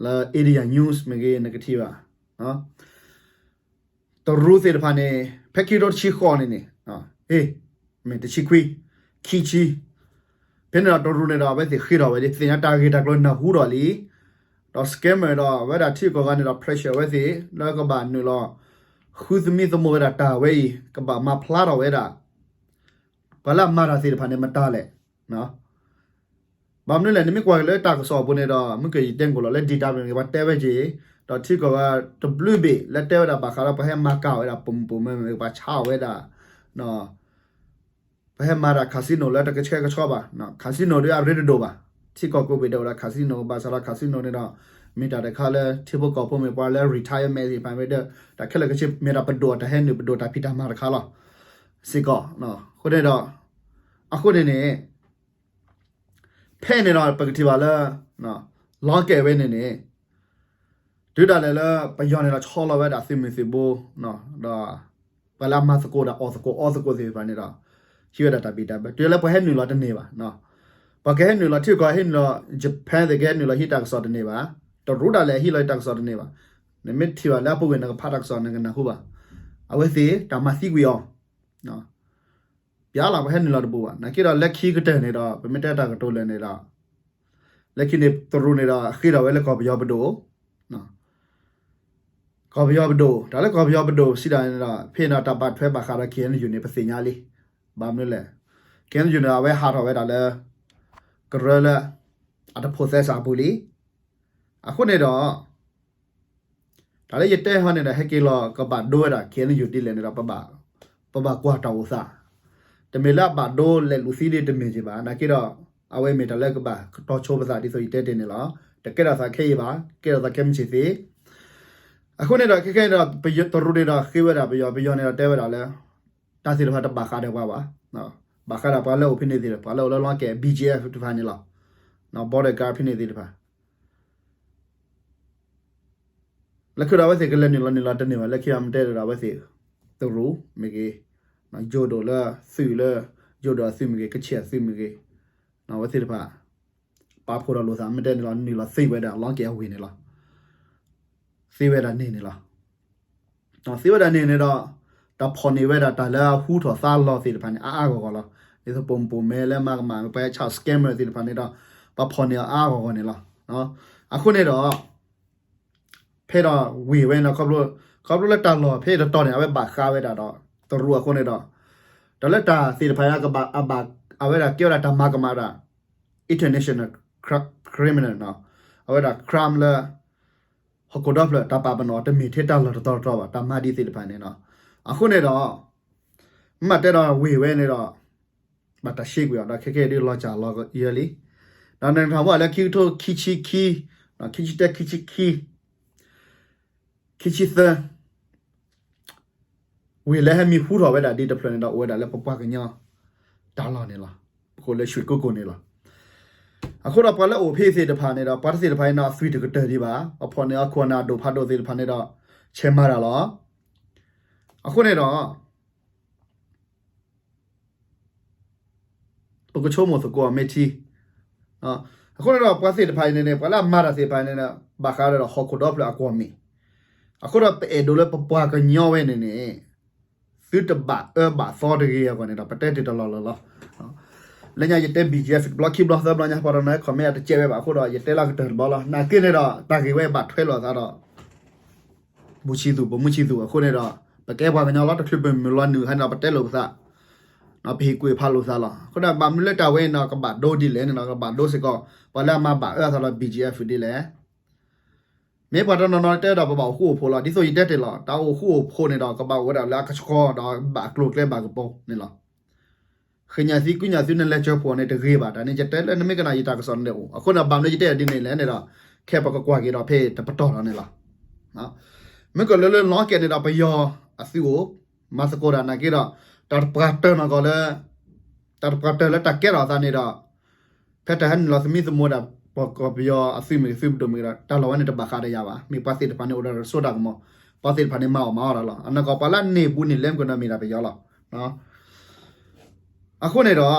လၢ India News မ့ၢ်ဂ့ၤ နကထံၣ်ဘၣ်. တရူးသ့ၣ်တဖၣ်န့ၣ် ဖဲခံကထိတဆံဃိးန့ၣ်န့ၣ်, မ့ၢ်တဆံခွံ, ခံဆံ, ဖဲန့ၣ်ဒီးတရူးန့ၣ်ဒီး အဝဲသ့ၣ်ဃ့ထီၣ်ဝဲလံ သ့ၣ်ညါတၢ်ဂ့ၢ်တၢ်ကျိၤနၢ်ဟူထီၣ်လံ, ဒီး scammer ဒီး အဝဲဒၣ်ထံကီၢ်ဂၤန့ၣ်ဒီး pressure ဝဲသ့ၣ် လၢကဘၣ်နုာ်လီၤ ဃုသမံသမိးဝဲဒၣ်တၢ်ဝဲအံၤ ကဘၣ်မၤဖျါထီၣ်ဝဲဒၣ် ပှၤလၢအမၤတၢ်သ့ၣ်တဖၣ်န့ၣ် မတၤလဲၣ် ဘၣ်မနုၤလဲၣ် နမ့ၢ်ကွၢ်က့ၤလၢတၢ်ကစီၣ်အပူၤန့ၣ်ဒီး မုၢ်ကယံာ်တဲကိၣ်လီၤလၢ data ပူၤန့ၣ် ပှၤတဲဝဲက့ၤ, ဒီးထံကီၢ်ဂၤတဘျုးဘ့ၣ်လၢတဲဝဲဒၣ်ဘၣ်ဃးဒီး ပှၤဟဲမၤကၢ်ဝဲဒၣ်ပိာ်မုၣ်ပိာ်မၢၤမ့ၢ်ဂ့ၤ ပှၤဆါအီၣ်ဝဲဒၣ်, ပှၤဟဲမၤတၢ် casino လၢတကဆှဲကဆှီဘၣ်, casino ဒ်အရ့တဒိၣ်ဘၣ်, ထံကီၢ်ကိးဘ့ၣ်ဒဲးအိၣ်ဒီး casino ဘၣ်ဆၣ်ဒီး casino န့ၣ်ဒီး မ့ၢ်တၢ်တခါလၢထံဖိကီၢ်ဖိမ့ၢ်ပှၤလၢ retirement သ့ၣ်တဖၣ်မ့ၢ်ဒီး တၢ်ခဲလၢာ်ခဲဆ့မ့ၢ်တၢ်ပဒိၣ်တၢ်ဟဲနုာ်ပဒိၣ်တၢ်ဖံးတၢ်မၤတခါလီၤ. စ့ၢ်ကီး, အဃိန့ၣ်ဒီး, အဃိန့ၣ်န့ၣ် ဖဲန့ၣ်ဒီး ပကထံၣ်ဘၣ်လၢ လီၤကဲၤဝဲန့ၣ်န့ၣ် တုၤဒၣ်လဲာ်လၢ ပယီၤန့ၣ်ဒီးဆီလီၤဝဲဒၣ်သုးမုၢ်သုးဘိ, ဒီး ပှၤလၢအမၤသကိးတၢ်အီၣ်သကိးအီသကိးသ့ၣ်တဖၣ်န့ၣ်ဒီး ဟံးဝဲဒၣ်တၢ်ဘံၣ်တၢ်ဘၢ တုၤလၢပှၤဟဲနုာ်လီၤတန့ၢ်ဘၣ်, ပှၤကဟဲနုာ်လီၤ ထံကီၢ်ဟဲနုာ်လီၤ Japan သ့ၣ်ကဟဲနုာ်လီၤဟံးတၢ်ကစီၣ်တန့ၢ်ဘၣ်, တရူးဒၣ်လဲာ်ဟံးလီၤဟံးတၢ်ကစီၣ်တန့ၢ်ဘၣ်, နမ့ၢ်ထံၣ်ဘၣ်လၢအပူၤကွံာ်နကဖးတၢ်ကစီၣ်နကနၢ်ဟူဘၣ်, အဝဲသ့ၣ်တၢ်မၤသံကွံာ်အီၤ ပျါလီၤ ပှၤဟဲနုာ်လီၤတဘူးဘၣ်. နာ်က့ဒီးလၢခံကတၢၢ်န့ၣ်ဒီး ပမ့ၢ်တဲတၢ်ကတိၤလၢာ်န့ၣ်ဒီး လၢခံန့ၣ်တရူးန့ၣ်ဒီး ဃ့ထီၣ်ဝဲလၢကီၢ်ပယီၤပဒိၣ်, ကီၢ်ပယီၤပဒိၣ် တၢ်လၢကီၢ်ပယီၤပဒိၣ်စံးဒၣ်န့ၣ်ဒီး ဖဲန့ၣ်ဒီးတၢ်ဘၣ်ထွဲဘၣ်ဃးဒီး KNU န့ၣ် ပသ့ၣ်ညါလံ. ဘၣ်မနုၤလဲၣ်, KNU န့ၣ် အဝဲဟးထီၣ်ဝဲဒၣ်လၢ ကရၢလၢ အတဖိးသဲစးအပူၤလံ. အဃိန့ၣ်ဒီး တၢ်လၢယတဲဟီန့ၣ်ဒီး ဟဲက့ၤလီၤကဘၣ်ဒိဝဲဒၣ် KNU ဒ်လဲၣ်န့ၣ်ဒီး ပဘၣ်ကွၢ်တၢ်အိၣ်သး, တမ့ၢ်လၢအဘၣ်ဒိလဲၤလူၤသံဒ်တမ့ၢ်က့ၤဘၣ်. နာ်က့ဒီး အဝဲမ့ၢ်တၢ်လၢကဘၣ်ကတီၤဆိပသးဒ်သိးယတဲတ့ၢ်န့ၣ်လီၤ. တကဲထီၣ်သးခဲအံၤဘၣ်, ကဲထီၣ်သးခဲမုၢ်ဆ့ၣ်သ့. အဃိန့ၣ်ဒီး ခဲခဲအံၤဒီး တရူးန့ၣ်ဒီးဃ့ဝဲဒၣ်ပယီၤ, ပယီၤန့ၣ်ဒီးတဲဝဲဒၣ်လၢ တၢ်သ့ၣ်တဖၣ်တဘၣ်ဃးဒီးပှၤဘၣ်, ဘၣ်ဃးဒီးပှၤလၢအိၣ်ဖဲန့ၣ်သ့ၣ်, ပှၤလၢအိၣ်လၢလီၤကဲ BGF တဖၣ်န့ၣ်လီၤ, border guard ဖဲန့ၣ်သ့ၣ်တဖၣ် လၢခံဒီးအဝဲသ့ၣ်ကလဲၤနုာ်လီၤနုာ်လီၤတန့ၢ်ဘၣ်, လၢခံအမ့ၢ်တဲဒီးအဝဲသ့ၣ် တရူးမ့ၢ်ဂ့ၤ, ယိၤဒိၣ်လၢသုးလၢ ယိၤဒိၣ်အသုးမ့ၢ်ဂ့ၤ, ကခ့ၣ်အသုးမ့ၢ်ဂ့ၤ, အဝဲသ့ၣ်တဖၣ် ပာ်ဖှိၣ်ဒီးလိာ်သး မ့ၢ်တဲန့ၣ်လီၤ နုာ်လီၤသ့ဝဲဒၣ်လီၤကဲအဝ့ၢ်န့ၣ်လီၤ. သ့ဝဲဒၣ်န့ၣ်န့ၣ်လီၤ. သ့ဝဲဒၣ်န့ၣ်န့ၣ်ဒီး တၢ်ဖီၣ်န့ၢ်ဝဲဒၣ်တၢ်လၢအဟူထီၣ်သါလီၤသ့ၣ်တဖၣ်န့ၣ် အါအါဂီၢ်ဂီၢ်လီၤ. ဒ်သိးပိာ်မုၣ်ပိာ်မၢၤလၢမၤကမၣ် ပှၤဟဲဆါ scammer သ့ၣ်တဖၣ်န့ၣ်ဒီး ပှၤဖီၣ်န့ၢ်အီၤအါအါဂီၢ်ဂီၢ်န့ၣ်လီၤ. အဃိန့ၣ်ဒီး ဖဲဒီးဝ့ၢ်ဝဲန့ၣ် ခီဖျိလၢတၢ်လီၢ်ဖဲတတီၤန့ၣ် အဝဲဘၣ်ဃးဝဲဒၣ်ဒီး တရူးအဃိန့ၣ်ဒီး တၢ်လၢတၢ်သ့ၣ်တဖၣ်အံၤ အဝဲဒၣ်ကဲဝဲဒၣ်တၢ်မၤကမၣ်ဒၣ် international criminal အဝဲဒၣ် crime လၢ ဟီၣ်ခိၣ်ဒီဖျၢၣ်တၢ်ပာ်ပနီၣ် တမ့ၢ်ထဲတၢ်လီၢ်တတီၤတတီၤဘၣ် တၢ်မၤဒ်သ့ၣ်တဖၣ်န့ၣ်လီၤ. အဃိန့ၣ်ဒီး မ့ၢ်တဲဒီးဝ့ၢ်ဝဲန့ၣ်ဒီး ဘၣ်တၢ်ရှဲကွံာ်အီၤဒီး ခဲခဲအံၤဒ်လီၤစၢ်လီၤယၢလံ. ဒီးနထီၣ်မ့ၢ်လၢခံကထိခံဆံခံ, ခံဆံတၢ ခံဆံခံ, ခံဆံသၢ ဝ့ၢ်လၢဟဲမံၤဟူထီၣ်ဝဲဒၣ်ဒ်တဖျၢၣ်န့ၣ်ဒီး အိၣ်ဝဲဒၣ်လၢပပှၤကညီတၢ်လီၢ်န့ၣ်လီၤ. ပကိးလၢ ရွှေကုက္ကို န့ၣ်လီၤ. အဃိဒီးပှၤလၢအိၣ်ဖဲသ့ၣ်တဖၣ်န့ၣ်ဒီး ပှၤတသ့ၣ်တဖၣ်အံၤန့ၣ် အသွံၣ်တကတၢၢ်ဒံးဘၣ်. ပဖီၣ်န့ၢ်အခိၣ်အနၢ်အဒိၣ်ဖးဒိၣ်သ့ၣ်တဖၣ်န့ၣ်ဒီး ဆဲးမၤတၢ်လီၤ. အဃိန့ၣ်ဒီး ပကဆိကမိၣ်သကိးအီၤမ့ၢ်ထံ. အဃိန့ၣ်ဒီး ပှၤသ့ၣ်တဖၣ်အံၤန့ၣ်န့ၣ် ပှၤလၢအမၤတၢ်သ့ၣ်တဖၣ်အံၤန့ၣ်န့ၣ် ဘၣ်ဃးဒီးဟီၣ်ခိၣ်ဒီဖျၢၣ်အကွီၢ်မ့ၢ်. အဃိဒီးပအဲၣ်ဒိးလၢပပှၤကညီဝဲန့ၣ်န့ၣ် သုတဘၣ်အၢဘၣ်သီတဂ့ၤအဂီၢ်န့ၣ်ဒီး ပတဲတ့ၢ်တလီၢ်လၢၤလီၤ. လၢညါယတဲ BGF တဘျီခံဘျီသၢဘျီညါ ပှၤတနီၤ comment တကဲးဝဲဘၣ်အဃိဒီး ယတဲလၢကတၢၢ်တဘျီလီၤ. နာ်က့န့ၣ်ဒီး တၢ်ဂ့ၢ်ဝဲဘၣ်ထွဲလိာ်သးဒီး ဘူးဆံးသူၣ် ပိာ်မုၣ်ဆံးသူၣ်အဃိန့ၣ်ဒီး ပကဲပှၤကညီလီၤ တချုးပမုၢ်လီၤနုာ်ဟဲန့ၣ်ဒီး ပတဲလိာ်ပသး ပဟ့ၣ်ကူၣ်ဖးလိာ်သးလီၤ. အဃိဒီး ဘၣ်မနုၤလၢတၢ်ဝဲအံၤန့ၣ် ကဘၣ်ဒိဒ်လဲၣ်န့ၣ်ဒီး ကဘၣ်ဒိစ့ၢ်ကီး ပှၤလၢအမၤဘၣ်အၢအသးလၢ B G F ဒ်လဲၣ်. မ့ၢ်ပှၤတနီၤနီၤတဲဒီး ပဘၣ်အိၣ်ဃူအိၣ်ဖိးလီၤ. ဒ်သိးယတဲတ့ၢ်လီၤ တၢ်အိၣ်ဃူအိၣ်ဖိးန့ၣ်ဒီး ကဘၣ်အိၣ်ဝဲဒၣ်လၢအကဆှီဒီး ဘၣ်အကျိၤအကျဲဘၣ်ကပီၤန့ၣ်လီၤ. ဃ့ညါသုကွံညါသု နလဲၤစၢၤဖှိၣ်န့ၣ် တဂ့ၤဘၣ်. တၢ်န့ၣ် ယတဲလၢနမ့ၢ်ကနၣ်ယတၢ်ကစီၣ်န့ၣ်အိၣ်. အဃိန့ၣ် ဘၣ်မနုၤယတဲဒ်န့ၣ်လဲၣ်န့ၣ်ဒီး ခဲပကကွၢ်က့ၤဒီးဖဲတပတီၢ်လီၤန့ၣ်လီၤ. မ့ၢ်ကလၢလၢလီၤကဲန့ၣ်ဒီး ပယီၤအသုးအိၣ် မၤသကိးတၢ်နာ်က့ဒီး တၢ်တပှၢ်တၢၢ်နီၢ်ကီၢ်လၢ တၢ်တပှၢ်တၢၢ်လၢတၢ်ကဲထီၣ်အသးန့ၣ်ဒီး ဖဲတၢ်ဟဲနုာ်လီၤသမံသမိးဒၣ် ပကီၢ်ပယီၤအသုးမ့ၢ်ဂ့ၤ သုးပဒိၣ်မ့ၢ်ဂ့ၤဒီး တၢ်လီၢ်ဝဲန့ၣ်တဘၣ်ဃးဒီးယၤဘၣ်. မ့ၢ်ပှၤသ့ၣ်တဖၣ်န့ၣ်အိၣ်ဒီးတၢ်စိတၢ်ကမီၤ, ပှၤသ့ၣ်တဖၣ်န့ၣ်မၤအီၣ်မၤအီတၢ်လီၤ. အနီၢ်ကီၢ်ပှၤလၢအန့ၢ်ဘူးန့ၢ်လဲမ့ၢ်ကဒီးမ့ၢ်ဒၣ်ပယီၤလီၤ. အဃိန့ၣ်ဒီး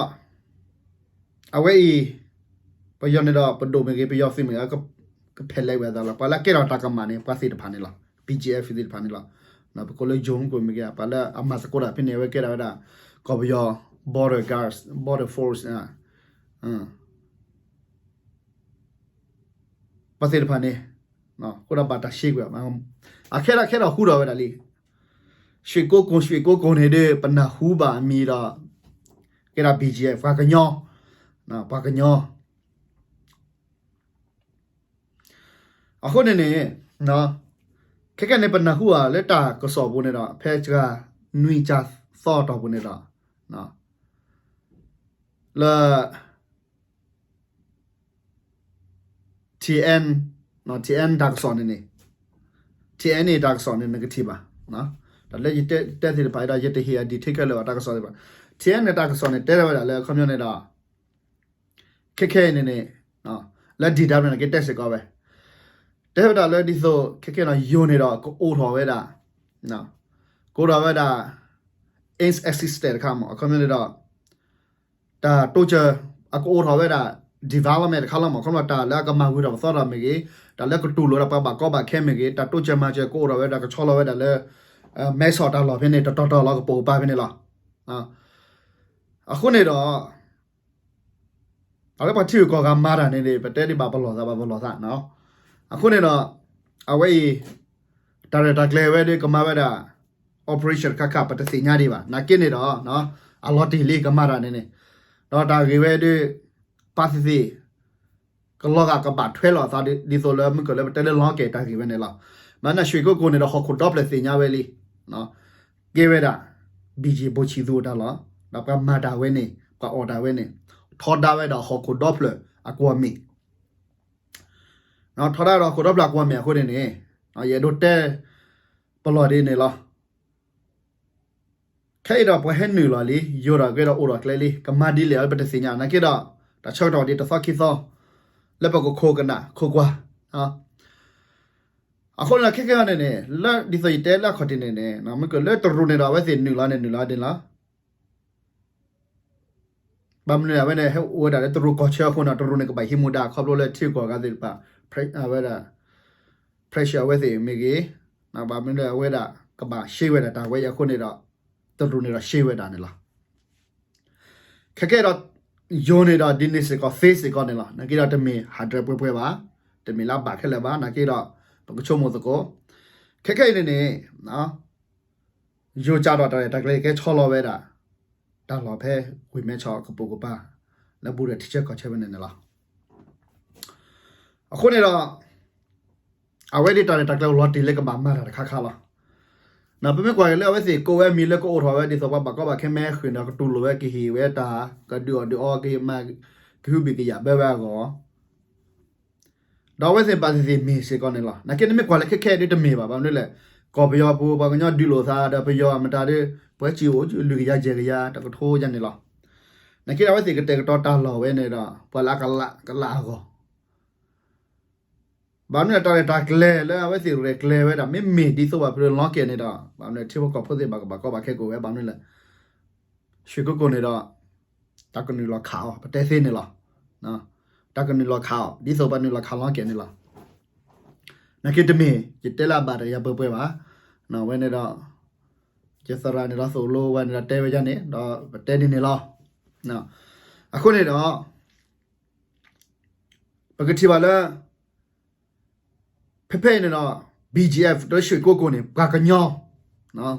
အဝဲအံၤ ပယီၤန့ၣ်ဒီးပဒိၣ်မ့ၢ်ဂ့ၤ ပယီၤသုးမ့ၢ်ဂ့ၤ ကဖဲးလဲဝဲအသးလီၤ. ပှၤလၢအကဲထီၣ်တၢ်ကမၣ်န့ၣ် ပှၤသ့ၣ်တဖၣ်န့ၣ်လီၤ. B G F သ့ၣ်တဖၣ်န့ၣ်လီၤ. ပကိးလၢ ယိၤ မ့ၢ်ကမ့ၢ်ဂ့ၤ ပှၤလၢအမၤသကိးတၢ်ဖဲန့ၣ် အဝဲကဲထီၣ်ဝဲဒၣ် ကီၢ်ပယီၤ border guards, border force ပှၤသ့ၣ်တဖၣ်န့ၣ် အဃိဒီးဘၣ်တၢ်ရှဲကွံာ် အခဲဒၣ်ခဲထီၣ်ဟူထီၣ်ဝဲဒၣ်လံ. ရွှ့ၣ်ကိကိၣ် ရွှ့ၣ်ကိကိၣ်န့ၣ်ဒီး ပနၢ်ဟူဘၣ်အမံၤဒီး ကဲဒၣ် B G F ပှၤကညီ, ပှၤကညီ အဃိန့ၣ်န့ၣ် ခဲကဲန့ၣ် ပနၢ်ဟူဘၣ်လၢတၢ်ကစီၣ်ပူၤန့ၣ်ဒီး ဖဲစှၤနွံစှၤသီအတီၢ်ပူၤန့ၣ်ဒီး လၢ T N, T N တၢ်ကစီၣ်န့ၣ်န့ၣ်, T N A တၢ်ကစီၣ်န့ၣ် နကထံၣ်ဘၣ်. တၢ်လၢယတဲသ့ၣ်တဖၣ်ဒီး ယတဟ့ၣ်အ detail ခဲလၢာ်ဘၣ် တၢ်ကစီၣ်သ့ၣ်တဖၣ်. T N A တၢ်ကစီၣ်န့ၣ် တဲဝဲဒၣ်လၢအခီပညီန့ၣ်ဒီး ခဲခဲအံၤန့ၣ်န့ၣ် လၢ detail န့ၣ် ကတဲစ့ၢ်ကီးဝဲ, တဲဝဲဒၣ်လၢဒ်သိး ခဲခဲအံၤန့ၣ် ယိၤန့ၣ်ဒီး ကအိၣ်ထီၣ်ဝဲဒၣ်, ကအိၣ်ထီၣ်ဝဲဒၣ် inner city state တခါမး အခီပညီန့ၣ်ဒီး တၢ်တိစၢၤ အကအိၣ်ထီၣ်ဝဲဒၣ် development တခါလီၤမး အခီပညီ တၢ်လၢအကမၤဝံၤထီၣ်ပသီထီၣ်မ့ၢ်ဂ့ၤ, တၢ်လၢကတူၢ်လိာ်ဒီးပှၤဘၣ်ကီဘၣ်ခဲမ့ၢ်ဂ့ၤ, တၢ်တိစၢၤမၤစၢၤကအိၣ်ထီၣ်ဝဲဒၣ် ကဆီလီၤဝဲဒၣ်လၢ မဲဆီးတၢ်လီၢ်ဖဲန့ၣ် တတီၤတီၤလီၤ ကပိာ်ကပၤဖဲန့ၣ်လီၤ. အဃိန့ၣ်ဒီး အဝဲပှၤထံဂုၤကီၢ်ဂၤမၤတၢ်န့ၣ်န့ၣ် ပတဲဒ်ဘၣ်ပလီၢ်သး ဘၣ်ပလီၢ်သးနီၤ. အဃိန့ၣ်ဒီး အဝဲအံၤ တၢ်ရဲၣ်တၢ်ကျဲၤဝဲဒီးကမၤဝဲဒၣ် operation တခါခါ ပတသ့ၣ်ညါဒံးဘၣ်. နာ်က့န့ၣ်ဒီး အလီၤတံၢ်လံကမၤတၢ်န့ၣ်န့ၣ်, ဒီးတၢ်ဂ့ၢ်ဝဲဒီး ပာ်သ့ၣ်သ့ၣ် ကလီၤဂာ်ကဘၣ်ထွဲလိာ်အသးဒ်သိးလၢမုၢ်ကၢၢ်လၢပတဲလၢလီၤကဲၤတၢ်ဂ့ၢ်ဝဲန့ၣ်လီၤ. မ့ၢ်နၢ်ရွှ့ၣ်ကိကိၣ်န့ၣ်ဒီး ဟီၣ်ခိၣ်ဒီဖျၢၣ်သ့ၣ်ညါဝဲလံ ကဲဝဲဒၣ် ဘံၣ်ယ့ၣ်ဘိဆံးသူအတၢ်လီၢ်, ဒီးပှၤမၤတၢ်ဝဲန့ၣ် ပှၤအီၣ်တၢ်ဝဲန့ၣ် ထီဒါဝဲဒၣ်ဟီၣ်ခိၣ်ဒီဖျၢၣ်အကွီၢ်မ့ၢ်, ထီဒါဒီးဟီၣ်ခိၣ်ဒီဖျၢၣ်အကွီၢ်မ့ၢ်အဃိန့ၣ်န့ၣ်, ယအဲၣ်ဒိးတဲပလီၢ်ဒ်န့ၣ်လီၤ. ခဲအံၤဒီးပှၤဟဲနုာ်လီၤလံ ယိၤဒီးကဲဒီးအိၣ်ဒီးကျဲလံ ကမၤဒ်လဲၣ်အီၤပတသ့ၣ်ညါ နာ်က့ဒီး တၢ်ဆၢကတီၢ်ဒ်တသီခံသီ လၢပကခိးကနၣ်ခိးကွၢ် အဃိန့ၣ်ဒီးခဲကဲအံၤန့ၣ်န့ၣ် လၢဒ်သိးယတဲလၢအခီၣ်ထံးန့ၣ်န့ၣ် မ့ၢ်ကလၢတရူးန့ၣ်ဒီးအဝဲသ့ၣ်နုာ်လီၤန့ၣ် နုာ်လီၤဒ်န့ၣ်လီၤ. ဘၣ်မနုၤအဝဲန့ၣ် ဟဲအိၣ်ဝဲဒၣ်လၢတရူးကီၢ်ဆၢအဃိန့ၣ် တရူးန့ၣ်ကဘၣ်ဟံးမူဒါခီဖျိလၢထံဂုၤကီၢ်ဂၤသ့ၣ်တဖၣ် အဝဲဒၣ် pressure အဝဲသ့ၣ်မ့ၢ်ဂ့ၤ, ဘၣ်မနုၤအဝဲဒၣ်ကဘၣ်ရှဲဝဲဒၣ်တၢ်ဝဲအံၤအဃိန့ၣ်ဒီး တရူးန့ၣ်ဒီးရှဲဝဲဒၣ်န့ၣ်လီၤ. ခဲကဲဒီး ယိၤန့ၣ်ဒီးဒ်န့ၣ်စ့ၢ်ကီးသ့စ့ၢ်ကီးန့ၣ်လီၤ. နာ်က့ဒီးတမ့ၢ်ဟးဒြဲပှဲၤပှဲၤဘၣ်, တမ့ၢ်လၢအဘၣ်ခဲလၢာ်ဘၣ်, နာ်က့ဒီး ပကဆိကမိၣ်သကိး ခဲခဲအံၤန့ၣ်န့ၣ် ယိၤကးဒီးတၢ်ရဲၣ်တၢ်ကျဲၤကဲဆီလီၤဝဲဒၣ် တၢ်လီၢ်ဖဲဝ့ၢ်မဲဆီးကပိာ်ကပၤ လၢဘူးဒီးထံဆၢကီၢ်ဆၢဖဲန့ၣ်န့ၣ်လီၤ. အဃိန့ၣ်ဒီး အဝဲဒၣ်တၢ်ရဲၣ်တၢ်ကျဲၤအိၣ်လီၤတံၢ်လၢကဘၣ်မၤတၢ်တခါခါလီၤ. ပမ့ၢ်ကွၢ်က့ၤလၢအဝဲသ့ၣ်ကိးဝဲအမံၤလၢကအိၣ်ထီၣ်ဝဲဒ်သိးပှၤဘၣ်ကီဘၣ်ခဲမ့ၢ်ဟဲဃုာ်န့ၣ် ကတူၢ်လိာ်ဝဲကဟ့ၣ်ဝဲတၢ် ကဒုးအီၣ်ဒုးအီကဟ့ၣ်မၤ ကဟုဘံၣ်ကယာ်ဘၢဝဲအဂီၢ် ဒီးအဝဲသ့ၣ်ဘၣ်သ့ၣ်သ့ၣ်မ့ၢ်စ့ၢ်ကီးန့ၣ်လီၤ. နာ်က့နမ့ၢ်ကွၢ်လၢခဲခဲဒ်တမ့ၢ်ဘၣ်, ဘၣ်မနုၤလဲၣ်, ကီၢ်ပယီၤပူၤ ပှၤကညီဒုးလိာ်သးဒီးပယီၤအမတၤဒီး ပှၤစံၣ်အိၣ်လွံၢ်ကယၤယဲၢ်ကယၤ တကထိယဲၢ်န့ၣ်လီၤ. နာ်က့ဒီးအဝဲသ့ၣ်ကတဲာ်ကတီၤတၢ်လီၢ်ဝဲန့ၣ်ဒီး ပှၤလၢအကလးအဂီၢ် ဘၣ်မနုၤလဲၣ် တၢ်ရဲၣ်တၢ်ကျဲၤလၢအဝဲသ့ၣ်ရဲၣ်ကျဲၤဝဲဒၣ် မ့မ့ၢ်ဒ်သိးဘၣ်ဖဲလၢလီၤကဲၤန့ၣ်ဒီး ဘၣ်မနုၤလဲၣ် ထံဖိကီၢ်ဖိသ့ၣ်ဘၣ်ကဘၣ်ကီဘၣ်ခဲကိးဝဲ ဘၣ်မနုၤလဲၣ် ရွှ့ၣ်ကိကိၣ်န့ၣ်ဒီး တၢ်ကနုာ်လီၤခးအီၤ ပတဲသ့န့ၣ်လီၤ. တၢ်ကနုာ်လီၤခးအီၤ ဒ်သိးပှၤနုာ်လီၤခးလီၤကဲၤန့ၣ်လီၤ. နာ်က့တမ့ၢ် ယတဲလၢအဘၣ်တဂ့ၤပှဲၤပှဲၤဘၣ်. ဝဲန့ၣ်ဒီး ယသရၣ်န့ၣ်ဒီးသိၣ်လိဝဲန့ၣ်ဒီးတဲဝဲဒ်န့ၣ် ဒီးပတဲဒ်န့ၣ်လီၤ. အဃိန့ၣ်ဒီး ပကထံၣ်ဘၣ်လၢ ဖဲဖဲအံၤန့ၣ်ဒီး ဘံၣ်ကၠံၣ်အဲၣ် ဒီး ရွှေကုက္ကို န့ၣ် ပှၤကညီ,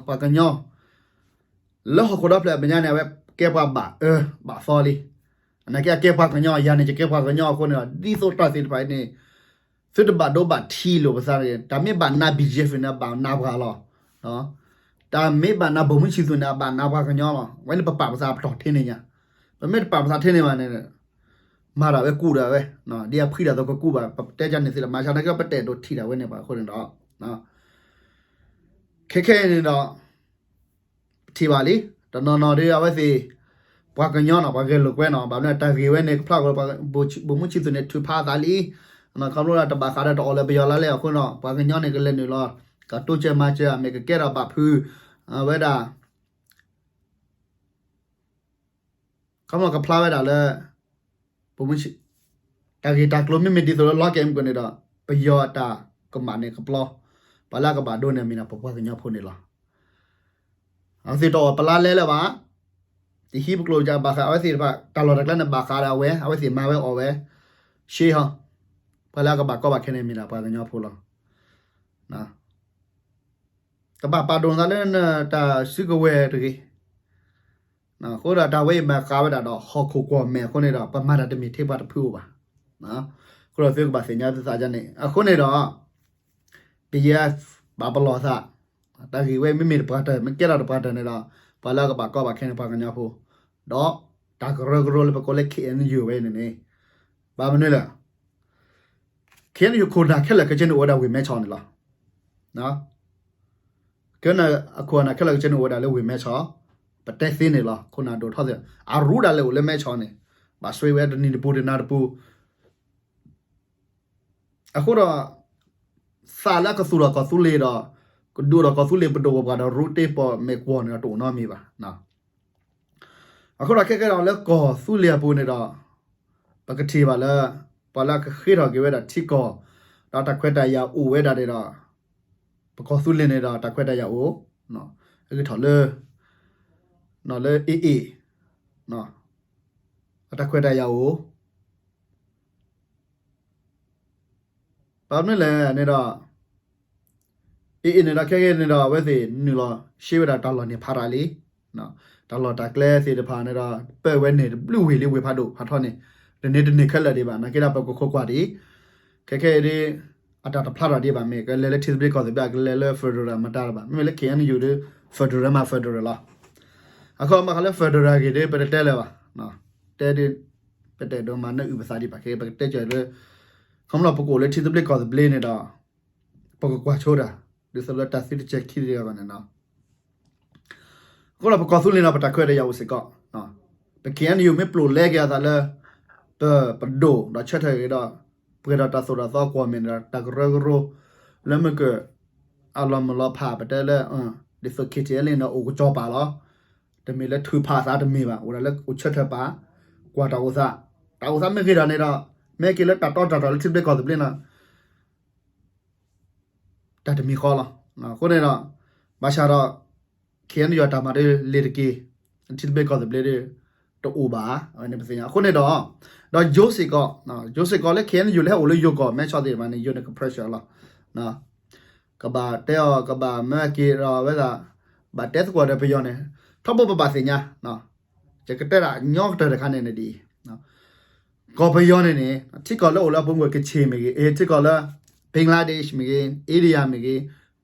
ပှၤကညီ လၢဟီၣ်ခိၣ်ဒီဖျၢၣ်အမဲာ်ညါန့ၣ် အဝဲကဲပှၤဘၣ်အၢဘၣ်သီလံ. အနာ်က့ အကဲပှၤကညီ ယၤန့ၣ် ယကဲပှၤကညီအဃိန့ၣ်ဒီး ဒ်သိးတၢ်သ့ၣ်တဖၣ်အံၤန့ၣ် သုတဘၣ်ဒိဘၣ်ထံးလိာ်ပသးန့ၣ်, တၢ်မ့ၢ်ဘၣ်နၤ ဘံၣ်ကၠံၣ်အဲၣ် န့ၣ် အဘၣ်နၤပှၤလီၤ. တၢ်မ့ၢ်ဘၣ်နၤ ဗိုလ်မှူးချစ်သူ န့ၣ် အဘၣ်နၤပှၤကညီလီၤ. ဝဲန့ၣ် ပပာ်ပသးပတီၢ်ထဲန့ၣ်ညါ, ပမ့ၢ်တပာ်ပသးထဲန့ၣ်ဘၣ်န့ၣ် မၤဒၣ်ဝဲကူၣ်ဒၣ်ဝဲ, ဒ်အဖှံဒၣ်သိးကကူၣ်ဘၣ်, ပတဲကန့ၣ်သ့လီၤ, မၤဆါန့ၣ်က့ ပတအဲၣ်ဒိးထံၣ်ဒၣ်ဝဲန့ၣ်ဘၣ်အဃိန့ၣ်ဒီး, ခဲခဲအံၤန့ၣ်ဒီး ပထံၣ်ဘၣ်လံ, တနီၤနီၤဒီးအဝဲသ့ၣ် ပှၤကညီနီၤ ပှၤဂဲၤလိာ်ကွဲနီၤ, ဘၣ်မနုၤတၢ်ဂ့ၢ်ဝဲန့ၣ် ကဖျါ ဗိုလ်မှူးချစ်သူ န့ၣ် ထုးဖးအသးလံ, ခီဖျိလၢတဘၣ်ဃးဒီးတအီၣ်လၢပယီၤလါလဲအဃိနီၤ ပှၤကညီန့ၣ် ကလဲၤနုာ်လီၤ ကတိစၢၤမၤစၢၤ အမ့ၢ်ကကဲထီၣ်ဘၣ်ဖုးဝဲဒၣ် ခီဖျိကဖျါဝဲဒၣ်လၢ ဗိုလ်မှူးချစ်, တၢ်ဂ့ၢ်တၢ်ကျိၤမ့မ့ၢ်ဒ်သိးလၢ လီၤကဲမုၢ်ကီၢ်န့ၣ်ဒီး ပယီၤအတၢ်ကမၣ်န့ၣ်ကပျီ, ပှၤလၢအကဘၣ်ဒိန့ၣ် မ့ၢ်ဒၣ်ပပှၤကညီဖိန့ၣ်လီၤ. အဝဲသ့ၣ်တအီၣ်ပလါလဲလၢၤဘၣ်, တဟံးပကျိၤကဘၣ်ဃး အဝဲသ့ၣ်တဖၣ် တၢ်လီၢ်တၢ်ကျဲန့ၣ် ဘၣ်ဃးဒီးအဝဲ, အဝဲသ့ၣ်မၤဝဲအီၣ်ဝဲ, ရှ့ဟီ, ပှၤလၢအကဘၣ်ကီဘၣ်ခဲန့ၣ် မ့ၢ်ဒၣ်ပှၤကညီဖိလီၤ. ကဘၣ်ပာ်ဒိၣ်သးလၢနတၢ်စုကဝဲၤတဂ့ၤ. အဃိဒီးတၢ်ဝဲအံၤမၤဃးဝဲဒၣ်ဒီးဟီၣ်ခိၣ်ကွီၢ်မဲာ်အဃိန့ၣ်ဒီး ပမၤတၢ်တမ့ၢ်ထဲပှၤတဖုအိၣ်ဘၣ်. အဃိဒီးသုကဘၣ်သ့ၣ်ညါသုသးန့ၣ် အဃိန့ၣ်ဒီး ပယဲ ဘၣ်ပလီၢ်သး, တၢ်ဂ့ၢ်ဝဲမ့မ့ၢ်တပှၤတၢၢ် မ့ၢ်ကဲထီၣ်တပှၤတၢၢ်န့ၣ်ဒီး ပှၤလၢအကဘၣ်ကီဘၣ်ခဲန့ၣ် ပှၤကညီဖိ, ဒီးတၢ်ကရၢကရိလၢပကိးလၢ KNU ဝဲန့ၣ်န့ၣ်, ဘၣ်မနုၤလဲၣ် KNU ခိၣ်နၢ်ခဲလၢာ်ခဲဆ့န့ၣ်အိၣ်ဝဲဒၣ်ဝ့ၢ်မဲဆီးန့ၣ်လီၤ. ကဲန့ၣ်အခိၣ်နၢ်ခဲလၢာ်ခဲဆ့န့ၣ်အိၣ်ဝဲဒၣ်လၢဝ့ၢ်မဲဆီး, ပတဲသ့န့ၣ်လီၤ ခိၣ်နၢ်ဒိၣ်ထီၣ်သ့ၣ်, အရူဒၣ်လဲာ်အိၣ်လၢမဲဆီးန့ၣ်, ဘၣ်ဆွ့ဝဲတနံၤတပူၤတနၤတပူၤ အဃိဒီး သးလၢအကသူၣ်ထီၣ်ကီၢ်သူလ့ၤဒီး ကဒိၣ်ထီၣ်ကီၢ်သူလ့ၤပဒိၣ်ပပှၢ်ဒီးရူတ့ပီၣ်မဲာ်ကွီၢ်န့ၣ်ဒီးတအိၣ်နီတမံၤဘၣ်. အဃိဒီးခဲကဲဒီးလၢကီၢ်သူလ့ၤအပူၤန့ၣ်ဒီး ပကထံၣ်ဘၣ်လၢ ပှၤလၢအကဃ့ထီၣ်က့ၤဝဲဒၣ်ထံကီၢ် ဒီးတၢ်ခွဲးတၢ်ယာ်အိၣ်ဝဲဒၣ်န့ၣ်ဒီး ပကီၢ်သူလ့ၤန့ၣ်ဒီးတၢ်ခွဲးတၢ်ယာ်အိၣ်, အဂ့ၢ်ထီၣ်လၢ လၢ AA အတၢ်ခွဲးတၢ်ယာ်အိၣ် ဘၣ်မနုၤလဲၣ်န့ၣ်ဒီး AA န့ၣ်ဒီး ခဲကဲန့ၣ်ဒီး အဝဲသ့ၣ်နုာ်လီၤရှဲဝဲဒၣ်တၢ်လီၢ်န့ၣ်ဖးရၤလံ. တၢ်လီၢ်တၢ်ကျဲသ့ၣ်တဖၣ်န့ၣ်ဒီး ပၢၢ်ဝဲန့ၣ်တဘျုးဝ့ၢ်လံ ဝ့ၢ်ဖးဒိၣ်ဖးထီန့ၣ် တန့ၢ်တန့ၢ်ခဲလၢာ်ဒံးဘၣ် နာ်က့ဒီးပကခိးကွၢ်ဒံး ခဲခဲအံၤဒ် အတၢ်တဖျါထီၣ်ဒံးဘၣ် မ့ၢ်ကလဲၤလၢထံသဘျ့ကီၢ်သဘျ့ ကလဲၤလၢ federal မတၤတဘၣ် မ့မ့ၢ်လၢ KNU ဒီး federal မး federal လီၤ. အဃိဘၣ်ဃးလၢ federal ဂ့ၢ်ဒီး ပတတဲလၢၤဘၣ်, တဲဒ် ပတအဲၣ်ဒိးမၤနၢအုၣ်ပသးဒံးဘၣ် ခဲပကတဲကၢၤလၢ ခီဖျိပကအိၣ်လၢထံသဘျ့ကီၢ်သဘျ့န့ၣ်ဒီး ပကကွၢ်ဆိတၢ် ဒ်သိးလၢတၢ်သုတကဲခံတဂၤဘၣ်န့ၣ် အဃိဒီးပကီၢ်သူလ့ၤန့ၣ် ပတၢ်ခွဲးတၢ်ယာ်အိၣ်စ့ၢ်ကီး, ပ KNU မ့ၢ်ပျိာ်လဲက့ၤအသးလၢ ပပဒိၣ်ဒီးဆၢထၢၣ်က့ၤဒီး ပှဲၤဒီးတၢ်သိၣ်တၢ်သီကွီၢ်မဲာ်န့ၣ်ဒီး တၢ်ကရၢကရိ လၢမ့ၢ်က အလီၤမုၢ်လီၤဖး ပတဲလၢ ဒ်သိး KTLA န့ၣ် အိၣ်ကစီၤပၤလီၤ. တမ့ၢ်လၢထုးဖးသးတမ့ၢ်ဘၣ် အိၣ်ဒၣ်လၢအိၣ်ဆၢထၢၣ်ပာ် ကွၢ်တၢ်အိၣ်သး, တၢ်အိၣ်သးမ့ၢ်ဂ့ၤတၢ်န့ၣ်ဒီး မ့ၢ်က့ၤလၢတၢ်တီတၢ်တြီၤလၢထံသဘျ့ကီၢ်သဘျ့န့ၣ် တၢ်တမံၤဃီလီၤ. အဃိန့ၣ်ဒီး ဘၣ်ဆၣ်ဒီး KNU တၢ်မၤဒ်လဲၣ်တက့ၢ်, ထံသဘျ့ကီၢ်သဘျ့ဒီး တအိၣ်ဘၣ် အဝဲန့ၣ်ပသ့ၣ်ညါ အဃိန့ၣ်ဒီး ဒီးယိၤစ့ၢ်ကီး, ယိၤစ့ၢ်ကီးလၢ KNU လၢဟဲအိၣ်လၢယိၤကီၢ် မဲဆီးသ့ၣ်တဖၣ်န့ၣ် ယိၤန့ၣ်က pressure လီၤ. ကဘၣ်တဲအီၤ ကဘၣ်မၢက့ၤဒီးဝဲဒၣ် ဘၣ်တဲသကိးဒီးပယီၤန့ၣ် ထီဘိပဘၣ်သ့ၣ်ညါ, ယကတဲဒၣ်ညီကတၢၢ်တခါန့ၣ်န့ၣ်ဒ်အံၤ, ကီၢ်ပယီၤန့ၣ်န့ၣ် ထံကီၢ်လၢအိၣ်လၢအပူၤမ့ၢ် ကချ့ၣ်မ့ၢ်ဂ့ၤ, ထံကီၢ်လၢ Bangladesh မ့ၢ်ဂ့ၤ, India မ့ၢ်ဂ့ၤ,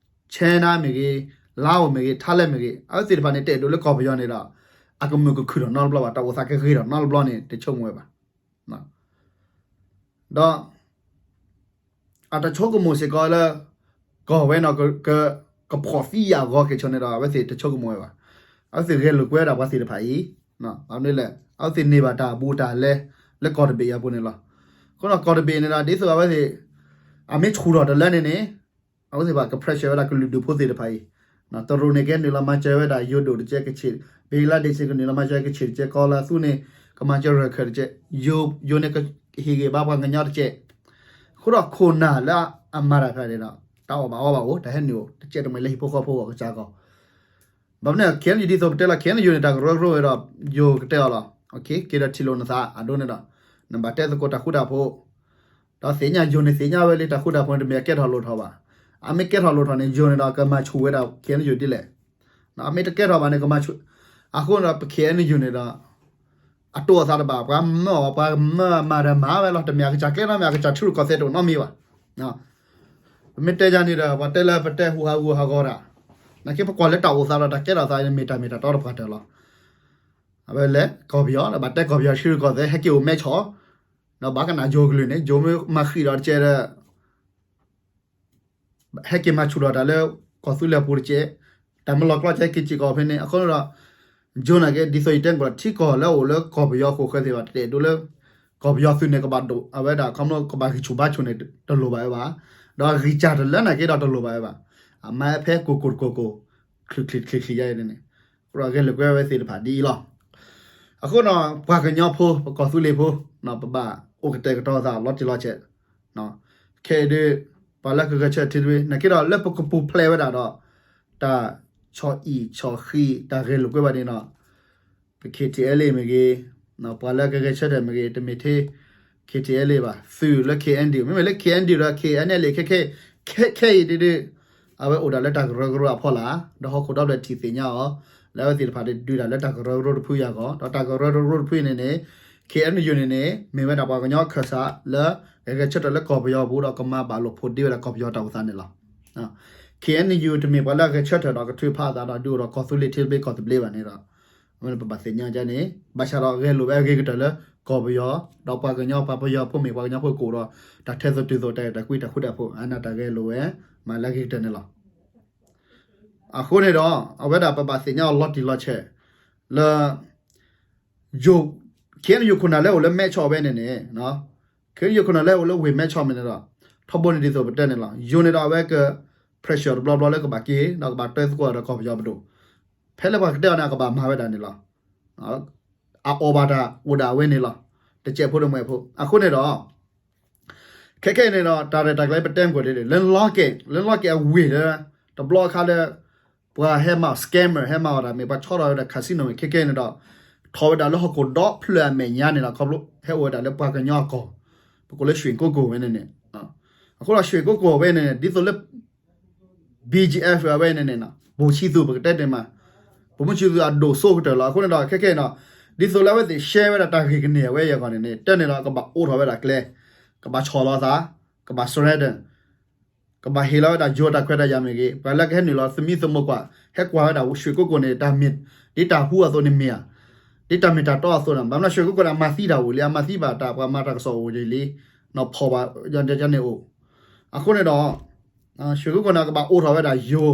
China မ့ၢ်ဂ့ၤ, Laos မ့ၢ်ဂ့ၤ, Thailand မ့ၢ်ဂ့ၤ, အဝဲသ့ၣ်တဖၣ်န့ၣ် တအဲၣ်ဒိးလၢကီၢ်ပယီၤန့ၣ်ဒီး အကမုာ်ကခုၣ်ထီၣ်နီတဘျီဘၣ်, တၢ်အိၣ်သးကဂ့ၤထီၣ်နီတဘျီန့ၣ် တဆိကမိၣ်ဝဲဘၣ်. ဒီး အတဆိကမိၣ်စ့ၢ်ကီးလၢ ကီၢ်ဝဲန့ၣ် ကဖှီၣ်သံယာ်ဂီၤက့ၤဆိန့ၣ်ဒီး အဝဲသ့ၣ်တဆိကမိၣ်ဝဲဘၣ်. အဝဲသ့ၣ်ဂဲၤလိာ်ကွဲဒၣ်ပှၤသ့ၣ်တဖၣ်အံၤ, ဘၣ်မနုၤလဲၣ် အဝဲသ့ၣ်န့ၢ်ဘၣ်တၢ်ဘူးတၢ်လဲ လၢကီၢ်တဘ့ၣ်အံၤအပူၤန့ၣ်လီၤ. အဃိဒီးကီၢ်တဘ့ၣ်န့ၣ်ဒီး ဒ်သိးအဝဲသ့ၣ် အမ့ၢ်ဆူၣ်ထီၣ်တလၢန့ၣ်န့ၣ် အဝဲသ့ၣ်ဘၣ်က pressure ဝဲဒၣ်ကလုာ်ဒူၣ်ဖိသ့ၣ်တဖၣ်အံၤ, တရူးန့ၣ်ကဲနုာ်လီၤမၤစၢၤဝဲဒၣ်ယိၤဒိၣ်တကဲး, ကချ့ၣ်, Bangladesh န့ၣ် ကနုာ်လီၤမၤစၢၤကချ့ၣ်တကဲး, ကီၤလၤသူန့ၣ် ကမၤစၢၤရၢၢ်ခၢၣ်တကဲး, ယိၤန့ၣ်ကဟ့ၣ်ဂံၢ်ဘါပှၤကညီတကဲး. အဃိဒီးခိၣ်နၢ်လၢအမၤတၢ်တဖၣ်န့ၣ်ဒီး တၢ်အီၣ်ဘၣ်အီဘၣ်အိၣ်, တၢ်ဟဲနုာ်အိၣ် တကဲးတမှဲၤလၢဟံၣ်ဖိဃီဖိအဂီၢ်ကစၢ်ကီၢ် ဘၣ်မနုၤ KNU ဒ်သိးပတဲလီၤ KNU န့ၣ် တၢ်ကရၢကရိဝဲဒီး ယိၤကတဲအီၤလီၤ. က့ၤဒီးထံၣ်လိာ်နသးအဒိန့ၣ်ဒီး နဘၣ်တဲသကိးတၢ်ဃူတၢ်ဖိး, ဒီးသ့ၣ်ညါယိၤန့ၣ် သ့ၣ်ညါဝဲလံ တၢ်ဃူတၢ်ဖိးန့ၣ် တမ့ၢ်အကဲထီၣ်လိၣ်ထီၣ်ဘၣ်. အမ့ၢ်ကဲထီၣ်လိၣ်ထီၣ်န့ၣ် ယိၤန့ၣ်ဒီးကမၤဆူၣ်ဝဲဒၣ် K N U ဒ်လဲၣ်. အမ့ၢ်တကဲထီၣ်ဘၣ်န့ၣ် ကမၤဆူၣ်, အဃိန့ၣ်ဒီး ပ K N U န့ၣ်ဒီး အတိာ်အသးတဘၣ် ပှၤမၢအီၤ ပှၤမၢမၤတၢ်မၤဝဲလီၤ. တမ့ၢ်အကစၢ်ကျဲနီတမံၤ အကစၢ်ထံရူၢ်ကီၢ်သဲးတအိၣ်နီတမံၤဘၣ်. ပမ့ၢ်တဲယၤန့ၣ်ဒီး ပှၤတဲလၢပတဲဟူးဟးဂူာ်ဟးဂီၤတၢ်, နာ်က့ပကွၢ်လၢတၢ်အိၣ်သးဒီး တၢ်ကဲထီၣ်သးန့ၣ်မ့ၢ်တၢ်မ့ၢ်တၢ်တီတပှၢ်တၢၢ်လီၤ. အဝဲလဲၤကီၢ်ပယီၤ ဒီးဘၣ်တဲကီၢ်ပယီၤထံရူၢ်ကီၢ်သဲး ဟဲက့ၤအိၣ်မဲဆီၣ်, ဒီးဘၣ်ကနၣ်ယိၤကလုၢ်န့ၣ် ယိၤမ့ၢ်မၤဃံးဒီးတကဲဒီး ဟဲက့ၤမၤဆူၣ်ထီၣ်တၢ်လၢကီၢ်သူလ့ၤပူၤတကဲ, တၢ်မ့ၢ်လီၤကျီတကဲ က့ၤစ့ၢ်ကီးဖဲန့ၣ် အဃိန့ၣ်ဒီး ယိၤနာ်က့ ဒ်သိးယတဲကီး ထံကီၢ်လၢအအိၣ်လၢကီၢ်ပယီၤအဃိ ဃဲသ့ၣ်ဘၣ် တအဲၣ်ဒိးလၢ ကီၢ်ပယီၤသုးန့ၣ် ကဘၣ်ဒိၣ်အဝဲဒၣ် ခီဖျိကဘၣ်ဂံၢ်ဆူၣ်ဘါဆူၣ်န့ၣ် တလိၣ်ဘၣ်ဝဲဘၣ်, ဒီးဂံၢ်စၢ်တလၢနာ်က့ဒီးတလိၣ်ဘၣ်ဝဲဘၣ်. အမၤဖဲကိၢ်ကိၢ်တကိၢ်ကိၢ် ချုးချံးချံးချံးယါအံၤန့ၣ် အဃိဒီးဂဲၤလိာ်ကွဲဝဲသ့ၣ်တဖၣ်ဒ်အံၤလီၤ. အဃိဒီး ပှၤကညီဖိ ပကီၢ်သူလ့ၤဖိ ပဘၣ်အိၣ်ကတဲာ်ကတီၤသးလီၤတံၢ်လီၤဆဲး, ခဲအံၤဒ် ပှၤလၢကဂဲၤဆၢထၢၣ်ထံတဘ့ၣ် နာ်က့ဒီးလၢပကပူၤဖျဲးဝဲဒၣ်ဒီး တၢ်ဆီၣ်အံၣ်ဆီၣ်ဃံး တၢ်ဂဲၤလိာ်ကွဲဘၣ်န့ၣ်ဒီး ပ K T L A မ့ၢ်ဂ့ၤ, ပှၤလၢကဂဲၤဆၢထၢၣ်မ့ၢ်ဂ့ၤ, တမ့ၢ်ထဲ K T L A ဘၣ်, သုးလၢ K N D မ့မ့ၢ်လၢ K N D ဒီး K N L A ခဲခဲ ခဲခဲအံၤဒ်ဒ် အဝဲအိၣ်ဒၣ်လၢတၢ်ကရၢကရိအဖီလာ်, ဒီးဟီၣ်ခိၣ်ဒီဘ့ၣ်ထံၣ်သ့ၣ်ညါအီၤ, လၢအဝဲသ့ၣ်တဖၣ်ဒုးဒၣ်လၢတၢ်ကရၢကရိတဖုအဂီၢ်, ဒီးတၢ်ကရၢကရိတဖုအံၤန့ၣ်န့ၣ် K N U န့ၣ်န့ၣ် မ့ၢ်ဝဲဒၣ်ပှၤကညီအခၢၣ်စးလၢ ကဂဲၤဆၢထၢၣ်လၢကီၢ်ပယီၤပူၤ ဒီးကမၤဘၣ်လိာ်ဖိးဒ့ဝဲဒၣ်ကီၢ်ပယီၤတၢ်အိၣ်သးန့ၣ်လီၤ. K N U တမ့ၢ်ပှၤလၢအဂဲၤဆၢထၢၣ်ဒီးကထုးဖးအသးဒီးဒုးအိၣ်ဒီးကီၢ်သူလ့ၤထံတဘ့ၣ်ကီၢ်သဘျ့ဘၣ်န့ၣ်ဒီး အဝဲန့ၣ်ပဘၣ်သ့ၣ်ညါဒ်န့ၣ် ဘၣ်ဆၣ်ဒီးဂဲၤလိာ်ဝဲအဂ့ၤကတၢၢ်လၢကီၢ်ပယီၤ, ဒီးပှၤကညီပှၤပယီၤဖိမ့ၢ်ပှၤကညီဖိကအိၣ်ဒီး တၢ်ထဲသိးတုၤသိးတၢ်အဲၣ်တၢ်ကွံတၢ်ဃူတၢ်ဖိး အန့ၣ်တၢ်ဂဲၤလိာ်ဝဲ မၤလၢအဂ့ၤကတၢၢ်န့ၣ်လီၤ. အဃိန့ၣ်ဒီး အဝဲဒၣ်ပဘၣ်သ့ၣ်ညါအီၤလီၤတံၢ်လီၤဆဲး လၢ ယိၤ K N U ခိၣ်နၢ်လၢအိၣ်လၢမဲဆီးဝဲန့ၣ်န့ၣ်, K N U ခိၣ်နၢ်လၢအိၣ်လၢဝ့ၢ်မဲဆီးမ့ၢ်န့ၣ်ဒီး ထီဘိန့ၣ်ဒ်သိးပတဲန့ၣ်လီၤ. ယိၤန့ၣ်ဒီးအဝဲက pressure တဘျီဘျီလၢကဘၣ်က့ၤ ဒီးကဘၣ်တဲသကိးဒီးကီၢ်ပယီၤပဒိၣ်, ဖဲလၢပှၤကတဲအီၤန့ၣ် အကဘၣ်မၤဝဲဒၣ်န့ၣ်လီၤ. အအီၣ်ဘၣ်တၢ်အိၣ်ဒၣ်ဝဲန့ၣ်လီၤ. တစဲးဖိတမှဲးဖိ အဃိန့ၣ်ဒီး ခဲခဲအံၤန့ၣ်ဒီး တၢ်ရဲၣ်တၢ်ကျဲၤပတဲမ့ၢ်ကီးဒ်လဲၣ် လၢလီက့ၤ လၢလီက့ၤအဝ့ၢ်လၢ တဘျီအခါလၢ ပှၤဟဲမၤအီၤ scammer ဟဲမၤအီၤတၢ်မ့ၢ် ပှၤဆီထီၣ်ဝဲဒၣ် casino မ့ၢ် ခဲခဲအံၤန့ၣ်ဒီး ထီၣ်ဝဲဒၣ်လၢဟီၣ်ခိၣ်ဒီဖျၢၣ်အမဲာ်ညါန့ၣ်လီၤ. ခီဖျိဟဲအိၣ်ဝဲဒၣ်လၢပှၤကညီအကီၢ် ပကိးလၢ ရွှေကုက္ကို ဝဲန့ၣ်န့ၣ်, အဃိဒီး ရွှေကုက္ကို ဝဲန့ၣ်န့ၣ် ဒ်သိးလၢ B G F အဝဲန့ၣ်န့ၣ် ဗိုလ်ချစ်သူ ပကတဲန့ၣ်မး ဗိုလ်မှူးချစ်သူ အဒိၣ်စိကတၢၢ်လီၤ. အဃိန့ၣ်ဒီး ခဲခဲအံၤဒီး ဒ်သိးလၢအဝဲသ့ၣ် share ဝဲဒၣ်တၢ်ဂ့ၢ်ကန့ၢ်အဝဲအံၤအဂီၢ်န့ၣ်န့ၣ် တၢ်န့ၣ်ဒီးကဘၣ်အိးထီၣ်ဝဲဒၣ်ကျဲ, ကဘၣ်ဆီၣ်လီၤသး, ကဘၣ် surrender ကဘၣ်ဟ့ၣ်လီၤဝဲဒၣ်ယိၤတၢ်ခွဲးတၢ်ယာ်မ့ၢ်ဂ့ၤ, ပှၤလၢကဟဲနုာ်လီၤသမံသမိးကွၢ် ဟဲကွၢ်ဝဲဒၣ် ရွှေကုက္ကို န့ၣ် တၢ်မ့ၢ် ဒ်တၢ်ဟူအသိးန့ၣ်မ့ၢ်ဧါ, ဒ်တၢ်မ့ၢ်တၢ်တီအသိးန့ၣ် ဘၣ်မနုၤ ရွှေကုက္ကို န့ၣ် အမၤသံတၢ်အိၣ်လံ, အမၤသံဘၣ်တၢ် ပှၤမၤတၢ်ကစီၣ်အိၣ်လံ, နီၢ်ဖီၣ်ဘၣ် ယန့ၣ်အိၣ်. အဃိန့ၣ်ဒီး ရွှေကုက္ကို န့ၣ် ကဘၣ်အိးထီၣ်ဝဲဒၣ်ယိၤ,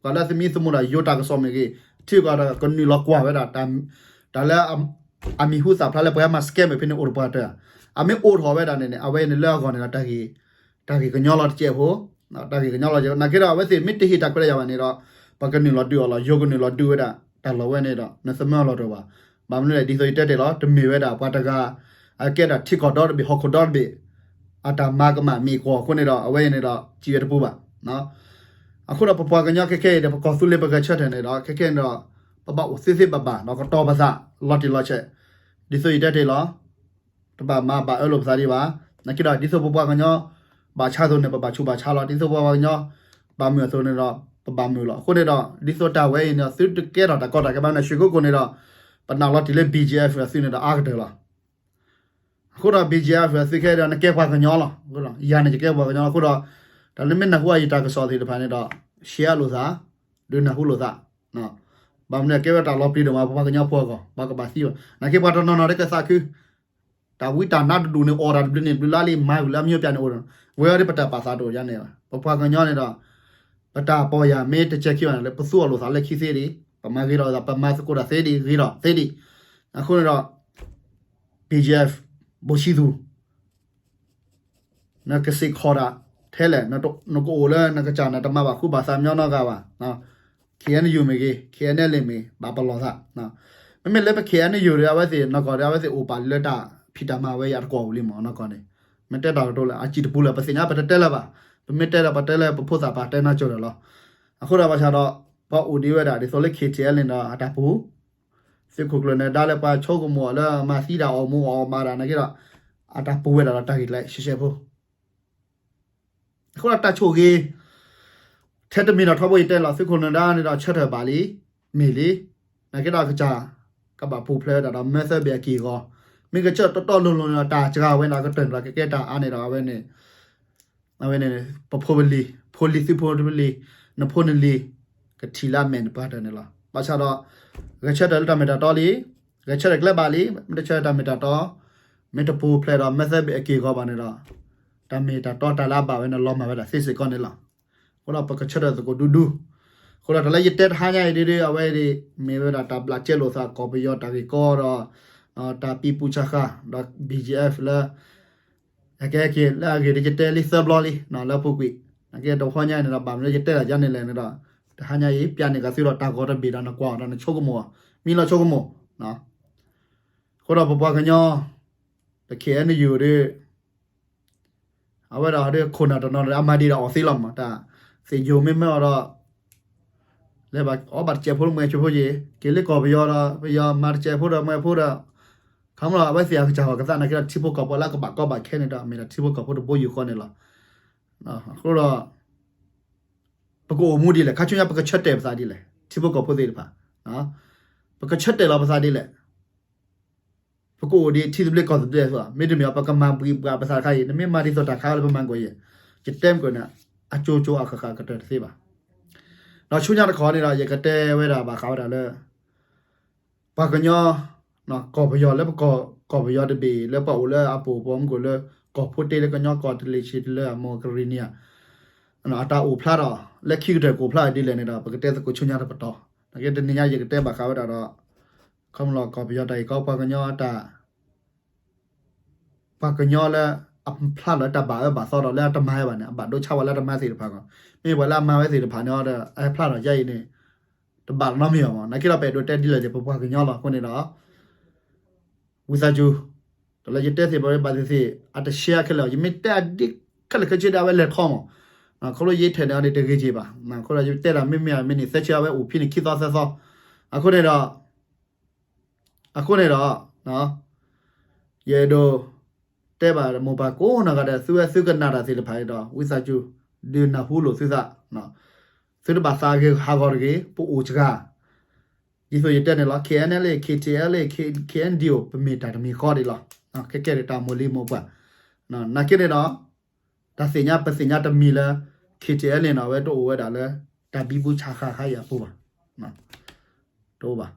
ပှၤလၢသမံသမိးဒီးယိၤတၢ်ကစီၣ်မ့ၢ်ဂ့ၤ, ထံကီၢ်ဒီးကနုာ်လီၤကွၢ်ဝဲဒၣ် တၢ်လၢ အမံၤဟူသၣ်ဖျါလၢပှၤမၤ scam မ့ၢ်ဖဲန့ၣ်အိၣ်တပှၢ်တၢၢ်, အမ့ၢ်အိးထီၣ်ဝဲဒၣ်န့ၣ်န့ၣ် အဝဲန့ၣ်လၢအဂီၢ်န့ၣ်ဒီး တၢ်ဂ့ၢ်ကညီလီၤတစဲးဖိ, တၢ်ဂ့ၢ်ကညီလီၤတစဲးဖိ နာ်က့ဒီး အဝဲသ့ၣ်မ့ၢ်တဟ့ၣ်တၢ်ခွဲးတၢ်ယာ်ဘၣ်န့ၣ်ဒီး ပှၤကနုာ်လီၤဒုးအီၤလီၤ, ယိၤကနုာ်လီၤဒုးဝဲဒၣ်တၢ်လီၢ်ဝဲန့ၣ်ဒီး နသမၢလီၤတအိၣ်ဘၣ်. ဘၣ်မနုၤလဲၣ် ဒ်သိးယတဲတ့ၢ်လီၤ တမ့ၢ်ဝဲဒၣ်ပှၤတဂၤ အကဲဒၣ်ထံကီၢ်ဒီတဘ့ၣ် ဟီၣ်ခိၣ်ဒီတဘ့ၣ် အတၢ်မၤကမၣ်မ့ၢ်ကွီၢ်အဃိန့ၣ်ဒီး အဝဲအံၤန့ၣ်ဒီး စံးဝဲတပူၤဘၣ်. အဃိဒီးပပှၤကညီခဲခဲအံၤဒီး ပကီၢ်သူလ့ၤပဂဲၤဆၢထၢၣ်န့ၣ်ဒီး ခဲခဲအံၤန့ၣ်ဒီး ပဘၣ်အိၣ်သ့သ့ဘၣ်ဘၣ်ဒီးကတီၤပသးလီၤတံၢ်လီၤဆဲး, ဒ်သိးယတဲတ့ၢ်လီၤ တဘၣ်မၤဘၣ်အၢလိာ်ပသးဒံးဘၣ်. နာ်က့ဒီး ဒ်သိးပပှၤကညီ ဘၣ်ဆါအသိးန့ၣ် ပဘၣ်ဆူးဘၣ်ဆါလီၤ, ဒ်သိးပပှၤကညီ ဘၣ်မုာ်အသိးန့ၣ်ဒီး ပဘၣ်မုာ်လီၤ. အဃိန့ၣ်ဒီး ဒ်သိးတၢ်ဝဲအံၤန့ၣ်ဒီး သုတကဲထီၣ်တၢ်ကီတၢ်ခဲ ဘၣ်မနုၤ ရွှေကုက္ကို န့ၣ်ဒီး ပနာ်လီၤတံၢ်လၢ B G F အသုးန့ၣ်ဒီးအါကတၢၢ်လီၤ. အဃိဒီး B G F အသုးခဲဒီး နကဲပှၤကညီလီၤ. ယၤန့ၣ်ယကဲပှၤကညီလီၤ. အဃိဒီး တၢ်လၢမ့ၢ်နၢ်ဟူအယံၤတၢ်ကစီၣ်သ့ၣ်တဖၣ်န့ၣ်ဒီး share လိာ်သး, ဒုးနၢ်ဟူလိာ်သး, ဘၣ်မနုၤကဲဝဲတၢ်လီၤပျံၤဒိၣ်မး ပပှၤကညီဖိအဂီၢ် ပှၤကဘၣ်သံဘၣ်. နာ်က့ပှၤတနီၤနီၤတကသးခု တၢ်ဝံတၢ်နါတဒူၣ်န့ၣ် အိၣ်တၢ်တဘျုးနံၣ်ဘျုးလါလံ မၤဝံၤလၢအမျိုးပြားန့ၣ်အိၣ်ဒီး ဝဲအံၤဒ်ပတၢ်ပာ်သးတအိၣ်ယါန့ၣ်ဘၣ်. ပပှၤကညီန့ၣ်ဒီး ပတၢ်ပီၢ်ယၢ်မ့ၢ်တစဲးခံဘၣ်န့ၣ်လၢ ပသူအီၤလိာ်သးလၢခံသ့ဒံး, ပမၤဂ့ၤထီၣ်လိာ်သး ပမၤသကိးတၢ်သ့ဒံး ဂ့ၤထီၣ်သ့ဒံး. အဃိန့ၣ်ဒီး B G F ဘိၣ်ဆံသူ နကစ့ၢ်ကီးတၢ်ထဲလဲၣ်, နကအိၣ်လၢ နကစၢ်န့ၣ် တမၤဘၣ်ဃူဘၣ်သးညီနီတဂၤဘၣ်. K N U မ့ၢ်ဂ့ၤ K N L A မ့ၢ် ဘၣ်ပလီၢ်သး. မ့မ့ၢ်လၢပ K N U ဒီး အဝဲသ့ၣ်နီၢ်ကီၢ်ဒီး အဝဲသ့ၣ်အိၣ်ပာ်လၢတၢ်ဖံးတၢ်မၤဝဲယၤတကိးပူၤလံမး နီၢ်ကီၢ်န့ၣ်. မ့ၢ်တဲတၢ်ကတိၤလၢအစံၣ်တပူၤလၢ ပသ့ၣ်ညါပတတဲလၢၤဘၣ်. ပမ့ၢ်တဲဒီးပတဲလၢပဖိသၣ်ပာ်တဲနါကၠိၤဒီးလီၤ. အဃိဒီးဘၣ်ဆၣ်ဒီး ပှၤအိၣ်ဒံးဝဲဒၣ်ဒ်သိးလၢ K T L န့ၣ်ဒီး အတၢ်ပူၤ သုးခိၣ်ကျၢၢ်နၢၤဒါလၢပှၤဆိကမိၣ်အီၤလၢမၤသံတၢ်အီၣ်မူအီၣ်မးတၢ်နာ်က့ဒီး အတၢ်ပူၤဝဲဒၣ်ဒီးတၢ်ဂ့ၢ်ကျဲးရှဲရှဲဖိ. အဃိဒီးတၢ်ဆိၣ်ဂ့ၤ ထဲတမံၤဒီးထီဘိယတဲလီၤ သုးခိၣ်နၢၤဒါန့ၣ်ဒီးဆၢထၢၣ်ဘၣ်လံ, မ့ၢ်လံ, နာ်က့ဒီးအကစၢ် ကဘၣ်ပူၤဖျဲးဝဲဒၣ်ဒီး မဲာ်သၢဘ့ၣ်အက့ၢ်အဂီၤ, မ့ၢ်ကဆၢထၢၣ်တီတီလိၤလိၤန့ၣ်ဒီး တၢ်စှၤဝဲန့ၣ်ဒီး ကတၢၢ်န့ၣ်ဒီး ကကဲတၢ်အါန့ၣ်ဒီး အဝဲန့ၣ် အဝဲန့ၣ် ပဖိပလံၤ, ဖိလံၤသုးဖိတဖုလံၤ, နဖိနလံၤ ကထံၣ်လၢအမဲာ်နပှၤတၢၢ်န့ၣ်လီၤ. ဘၣ်ဆၣ်ဒီး ဂဲၤဆၢထၢၣ်လၢတၢ်မ့ၢ်တၢ်တီလံ, ဂဲၤဆၢထၢၣ်ကျဲဘၣ်လံ, မ့ၢ်တဆၢထၢၣ်တၢ်မ့ၢ်တၢ်တီ, မ့ၢ်တပူၤဖျဲးဒီး မဲာ်သၢဘ့ၣ်အက့ၢ်အဂီၤဘၣ်န့ၣ်ဒီး တၢ်မ့ၢ်တၢ်တီတၢ်လၢအဘၣ်ဝဲန့ၣ် လီၤမၢ်ဝဲဒၣ်သ့စ့ၢ်ကီးန့ၣ်လီၤ. အဃိဒီးပကဆၢထၢၣ်သကိးဒူဒူ, အဃိဒီးတၢ်လၢယတဲတဟါညါအံၤဒ်ဒ် အဝဲဒၣ် မ့ၢ်ဝဲဒၣ်တၢ်ဘျးကဲလိာ်သးကီၢ်ပယီၤတၢ်ဂ့ၢ်ကီဒီး တၢ်ပံးပူၤဆးဃာ်ဒီး ဘံၣ်ကၠံၣ်အဲၣ်ဖ် လၢ အကဲက့ၤလၢအဂ့ၢ်ဒီး ယတဲလံသၢဘျီလံ လၢအပူၤကွံာ်, နာ်က့တဟါညါအံၤန့ၣ်ဒီး ဘၣ်မနုၤလၢယတဲတၢ်ယါန့ၣ်လဲၣ်န့ၣ်ဒီး တဟါညါအံၤ ပျးန့ၢ်က့ၤသုဒီးတၢ်ဂီၤတဘ့ၣ်ဒီး နကွၢ်အီၤဒီးနဆိကမိၣ်အီၤ, မံလီၤဆိကမိၣ်, အဃိဒီးပပှၤကညီ ပ ခ့ၣ်အဲၣ်ယူၣ် ဒီး အဝဲဒၣ်ဒီးခိၣ်နၢ်တနီၤဒီး အမၤဒံးဒီးအီၤသ့လီၤမး, တၢ်သ့ၣ်ယိၤမ့ၢ်မၢအီၤဒီး လဲၤဘၣ်အီဘၣ်တစဲးဖိဒီးမွဲဖိယ့ၢ်, က့ၤလၢကီၢ်ပယီၤဒီး ပယီၤမၤတစဲးဖိဒီးမွဲဖိဒီး ခီမ့ၢ်လီၤ အဝဲသ့ၣ်အကစၢ်ဂီၤကသးနာ်က့ဒီး ထံဖိကီၢ်ဖိလၢအကဘၣ်ကီဘၣ်ခဲန့ၣ်ဒီး မ့ၢ်ဒၣ်ထံဖိကီၢ်ဖိတဘိယူၢ်ဃီန့ၣ်လီၤ. အဃိဒီး ပကအိၣ်မူဒ်လဲၣ်, ခါဆူညါပကဆၢတဲာ်ပသးဒ်လဲၣ်, ထံဖိကီၢ်ဖိသ့ၣ်တဖၣ်, ပကဆၢတဲာ်လီၤပသးဒ်လဲၣ်. ပကအိၣ်ဒံးထံသဘျ့ကီၢ်သဘျ့အသိး, မ့တမ့ၢ် ပကမၤဘှံးပှၤပသးတခါအံၤ, နမ့ၢ်မၤဒ်သိးတၢ်ခါလၢပမၤကွံာ်အံၤ, ယတဲမ့ၢ်ကွံာ်န့ၣ် အကၠိကၠိအဃၣ်ဃၣ်ကတၢၢ်တသ့ဘၣ်. ဒီးဆူညါတခီန့ၣ်ဒီး ယကတဲဝဲဒၣ်ဘၣ်ဃးဝဲဒၣ်လၢ ပှၤကညီ ကီၢ်ပယီၤလၢပကီၢ်ပယီၤတဘ့ၣ် လၢပှၤအိၣ်လၢအပူၤပှၤမူကီၢ်လၢ ကီၢ်ဖိတ့လၢကညီကီၢ်တလ့ၢ်ဆ့တလၢအမိၢ်ကရံၣ်နံၤဧါ အတၢ်အိၣ်ဖျါဒီး လၢခံကတၢၢ်ကအိၣ်ဖျါဒ်လဲၣ်န့ၣ်ဒီး ပကတဲသကိးဆူညါတပတီၢ်, နာ်က့တနံၤညါယကတဲဘၣ်ဃးဝဲဒၣ်ဒီး ခီမ့ၢ်လီၤ ကီၢ်ပယီၤတၢ်ဂ့ၢ်ကီ ပှၤကညီတၢ် ပှၤကညီလၢ အဖျါလီၤတၢ်ဘၣ်အၢဘၣ်သီဒီး လၢအတမၤဝဲဘၣ်န့ၣ် အဘၣ်ဒိဆါဝဲလၢအတမၤသ့ၣ်တဖၣ်ကီး, မ့ၢ်ပှၤလၢအမၤဝဲသ့ၣ်တဖၣ်န့ၣ်ဒီး အဖျါလီၤယါအံၤန့ၣ် တဘၣ်နီတမံၤဘၣ်မး, နာ်က့ဒီးပအဲၣ်ဒိးတဲဒ်လဲၣ်န့ၣ် ပပှၤကညီလီၤ. အဃိန့ၣ်ဒီး ဝံသးစူၤ, တၢ်လၢယတဲသ့ၣ်ဘၣ်ဘၣ်သ့ၣ်သ့ၣ် အတရှဲအခဲလၢာ်, ယမ့ၢ်တဲအဒ့ခဲလၢာ်ခဲဆ့ဒီး အဝဲလဲၤထီမး, ခီဖျိယဲထဲးန့ၣ်အီၤန့ၣ် တဂ့ၤက့ၤဘၣ်, အဃိဒီးယတဲဒၣ်မ့မ့ၢ်အမ့ၢ်န့ၣ် သၢဆံအဝဲအိၣ်ဖဲန့ၣ် ခံသီသၢသီ, အဃိန့ၣ်ဒီး အဃိန့ၣ်ဒီး ယအဲၣ်ဒိး တဲဘၣ်မိၢ်ပၢ်ကိးနီၢ်ဂၤဒဲး သုဝဲသုကနၣ်တၢ်သ့ၣ်တဖၣ်အံၤဒီး ဝံသးစူၤ ဒုးနၢ်ဟူလိာ်သုသး, သုတဘၣ်သးဂ့ၤဟးဂီၤတဂ့ၤ, ပအိၣ်စှၤ, ဒ်သိးယတဲန့ၣ်လီၤ KNLA KTLA KNDO ပမ့ၢ်တၢ်တမံၤဃီဒံးလီၤ, ခဲကဲဒံးတၢ်မိၢ်လံမိၢ်ပှၢ်, နာ်က့န့ၣ်ဒီး တၢ်သ့ၣ်ညါပသ့ၣ်ညါတမံၤလၢ KTLA န့ၣ် အဝဲတအိၣ်ဝဲဒၣ်လၢ တၢ်ဘံဘူဆးဃာ်ခါအံၤအပူၤဘၣ်, တအိၣ်ဘၣ်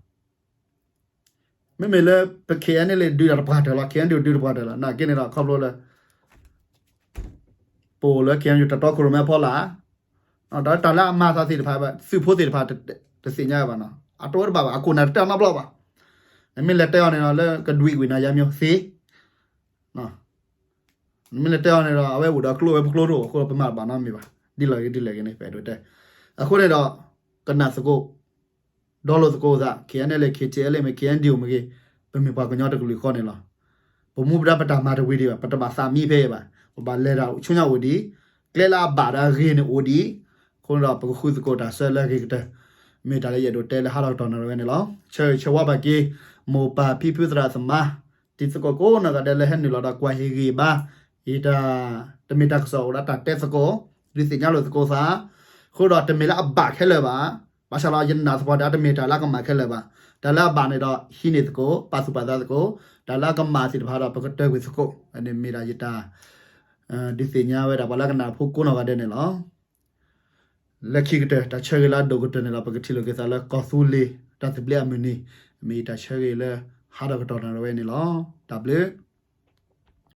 မ့မ့ၢ်လၢပ KNLA ဒုးတၢ်တပှၢ်တၢၢ်လီၤ, KNDO ဒုးတပှၢ်တၢၢ်လီၤ, နာ်က့န့ၣ်ဒီး ခီဖျိလၢ ပအိၣ်လၢ KNU တၢ်တီခိၣ်ရိၣ်မဲအဖီလာ်, ဒီးတၢ်လၢအမၤသးသ့ၣ်တဖၣ် သုးဖိသ့ၣ်တဖၣ် တသ့ၣ်ညါဘၣ်နီၤ, အတအိၣ်တဘၣ်ဘၣ်, အခိၣ်နၢ်တတဲအီၤနီတဘျီဘၣ်, နမ့ၢ်လဲၤတဲအီၤန့ၣ်ဒီး လၢကဒွံးဝံၣ်နၤယါမၠိသ့ နမ့ၢ်လဲၤတဲအီၤန့ၣ်ဒီး အဝဲအိၣ်ဒီးကျိဝဲပကျိတအိၣ်အဃိ ပမၤတဘၣ်နီတမံၤဘၣ်, ဒ်လဲၣ်ဂ့ၤဒ်လဲၣ်ဂ့ၤန့ၣ် ပအဲၣ်ဒိးတဲ, အဃိန့ၣ်ဒီး ကနၣ်သကိး ဒီလိာ်သကိးသး KNLA KTLA မ့ၢ် KNDO မ့ၢ်ဂ့ၤ, ပမ့ၢ်ပှၤကညီတကလုာ်ဃီန့ၣ်လီၤ, ပမူပဒါပတၢ်မၤတဝံၤဒံးဘၣ်, ပတဘၣ်သးမံဖဲအံၤဘၣ်, ပဘၣ်လဲၤတၢ်ဆူညါအိၣ်ဒံး, ကျဲလၢအဘၣ်ဒီးအဂ့ၤန့ၣ်အိၣ်ဒံး, အဃိန့ၣ်ဒီး ပကဃုသကိးတၢ်ဆၢလၢအဂ့ၤကတၢၢ်, မ့ၢ်တၢ်လၢယအဲၣ်ဒိးတဲလၢဟါလီၤကတီၢ်နၣ်ရံၣ်ဝဲန့ၣ်လီၤ, ဆၢဂ့ၤဆၢဝါဘၣ်က့ၤ မိၢ်ပၢ်ဖံဖုသရၣ်သမါ တံၤသကိးကိးနီၢ်ဂၤဒဲးလၢဟဲနုာ်လီၤဒီးကွၢ်ဟ့ၣ်ဂံၢ်ဘါ, ယတၢ် တမ့ၢ်တၢ်ကစီၣ်အိၣ်ဒီးတၢ်တဲသကိး, ဒုးသ့ၣ်ညါလိာ်သကိးသး, အဃိဒီးတမ့ၢ်လၢအဘၣ်ခဲလၢာ်ဘၣ်, ဘၣ်ဆၣ်ဒီးယနာ်သပှၢ်ဒီး တမ့ၢ်တၢ်လၢအကမၣ်ခဲလၢာ်ဘၣ်, တၢ်လၢအဘၣ်န့ၣ်ဒီး ဟံးန့ၢ်သကိး ပာ်သူၣ်ပာ်သးသကိး, တၢ်လၢအကမၣ်သ့ၣ်တဖၣ်ဒီး ပကတၢၢ်ကွံာ်သကိး, အန့ၣ်မ့ၢ်ဒၣ်ယတၢ် ဒုးသ့ၣ်ညါဝဲဒၣ်ပှၤလၢကနၣ်ဖိကိးနီၢ်ဂၤဒဲးန့ၣ်လီၤ. လၢခံကတၢၢ် တၢ်ဆၢဂ့ၤလၢအဒိၣ်ကတၢၢ်န့ၣ်လီၤ. ပကထံၣ်လိာ်က့ၤသးလၢကီၢ်သူလ့ၤ တၢ်သဘျ့အမုၢ်နံၤ, မ့ၢ်ယတၢ်ဆၢဂ့ၤလၢဟါဒီးကတီၢ်နၣ်ရံၣ်ဝဲန့ၣ်လီၤ. တၢ်ဘျုး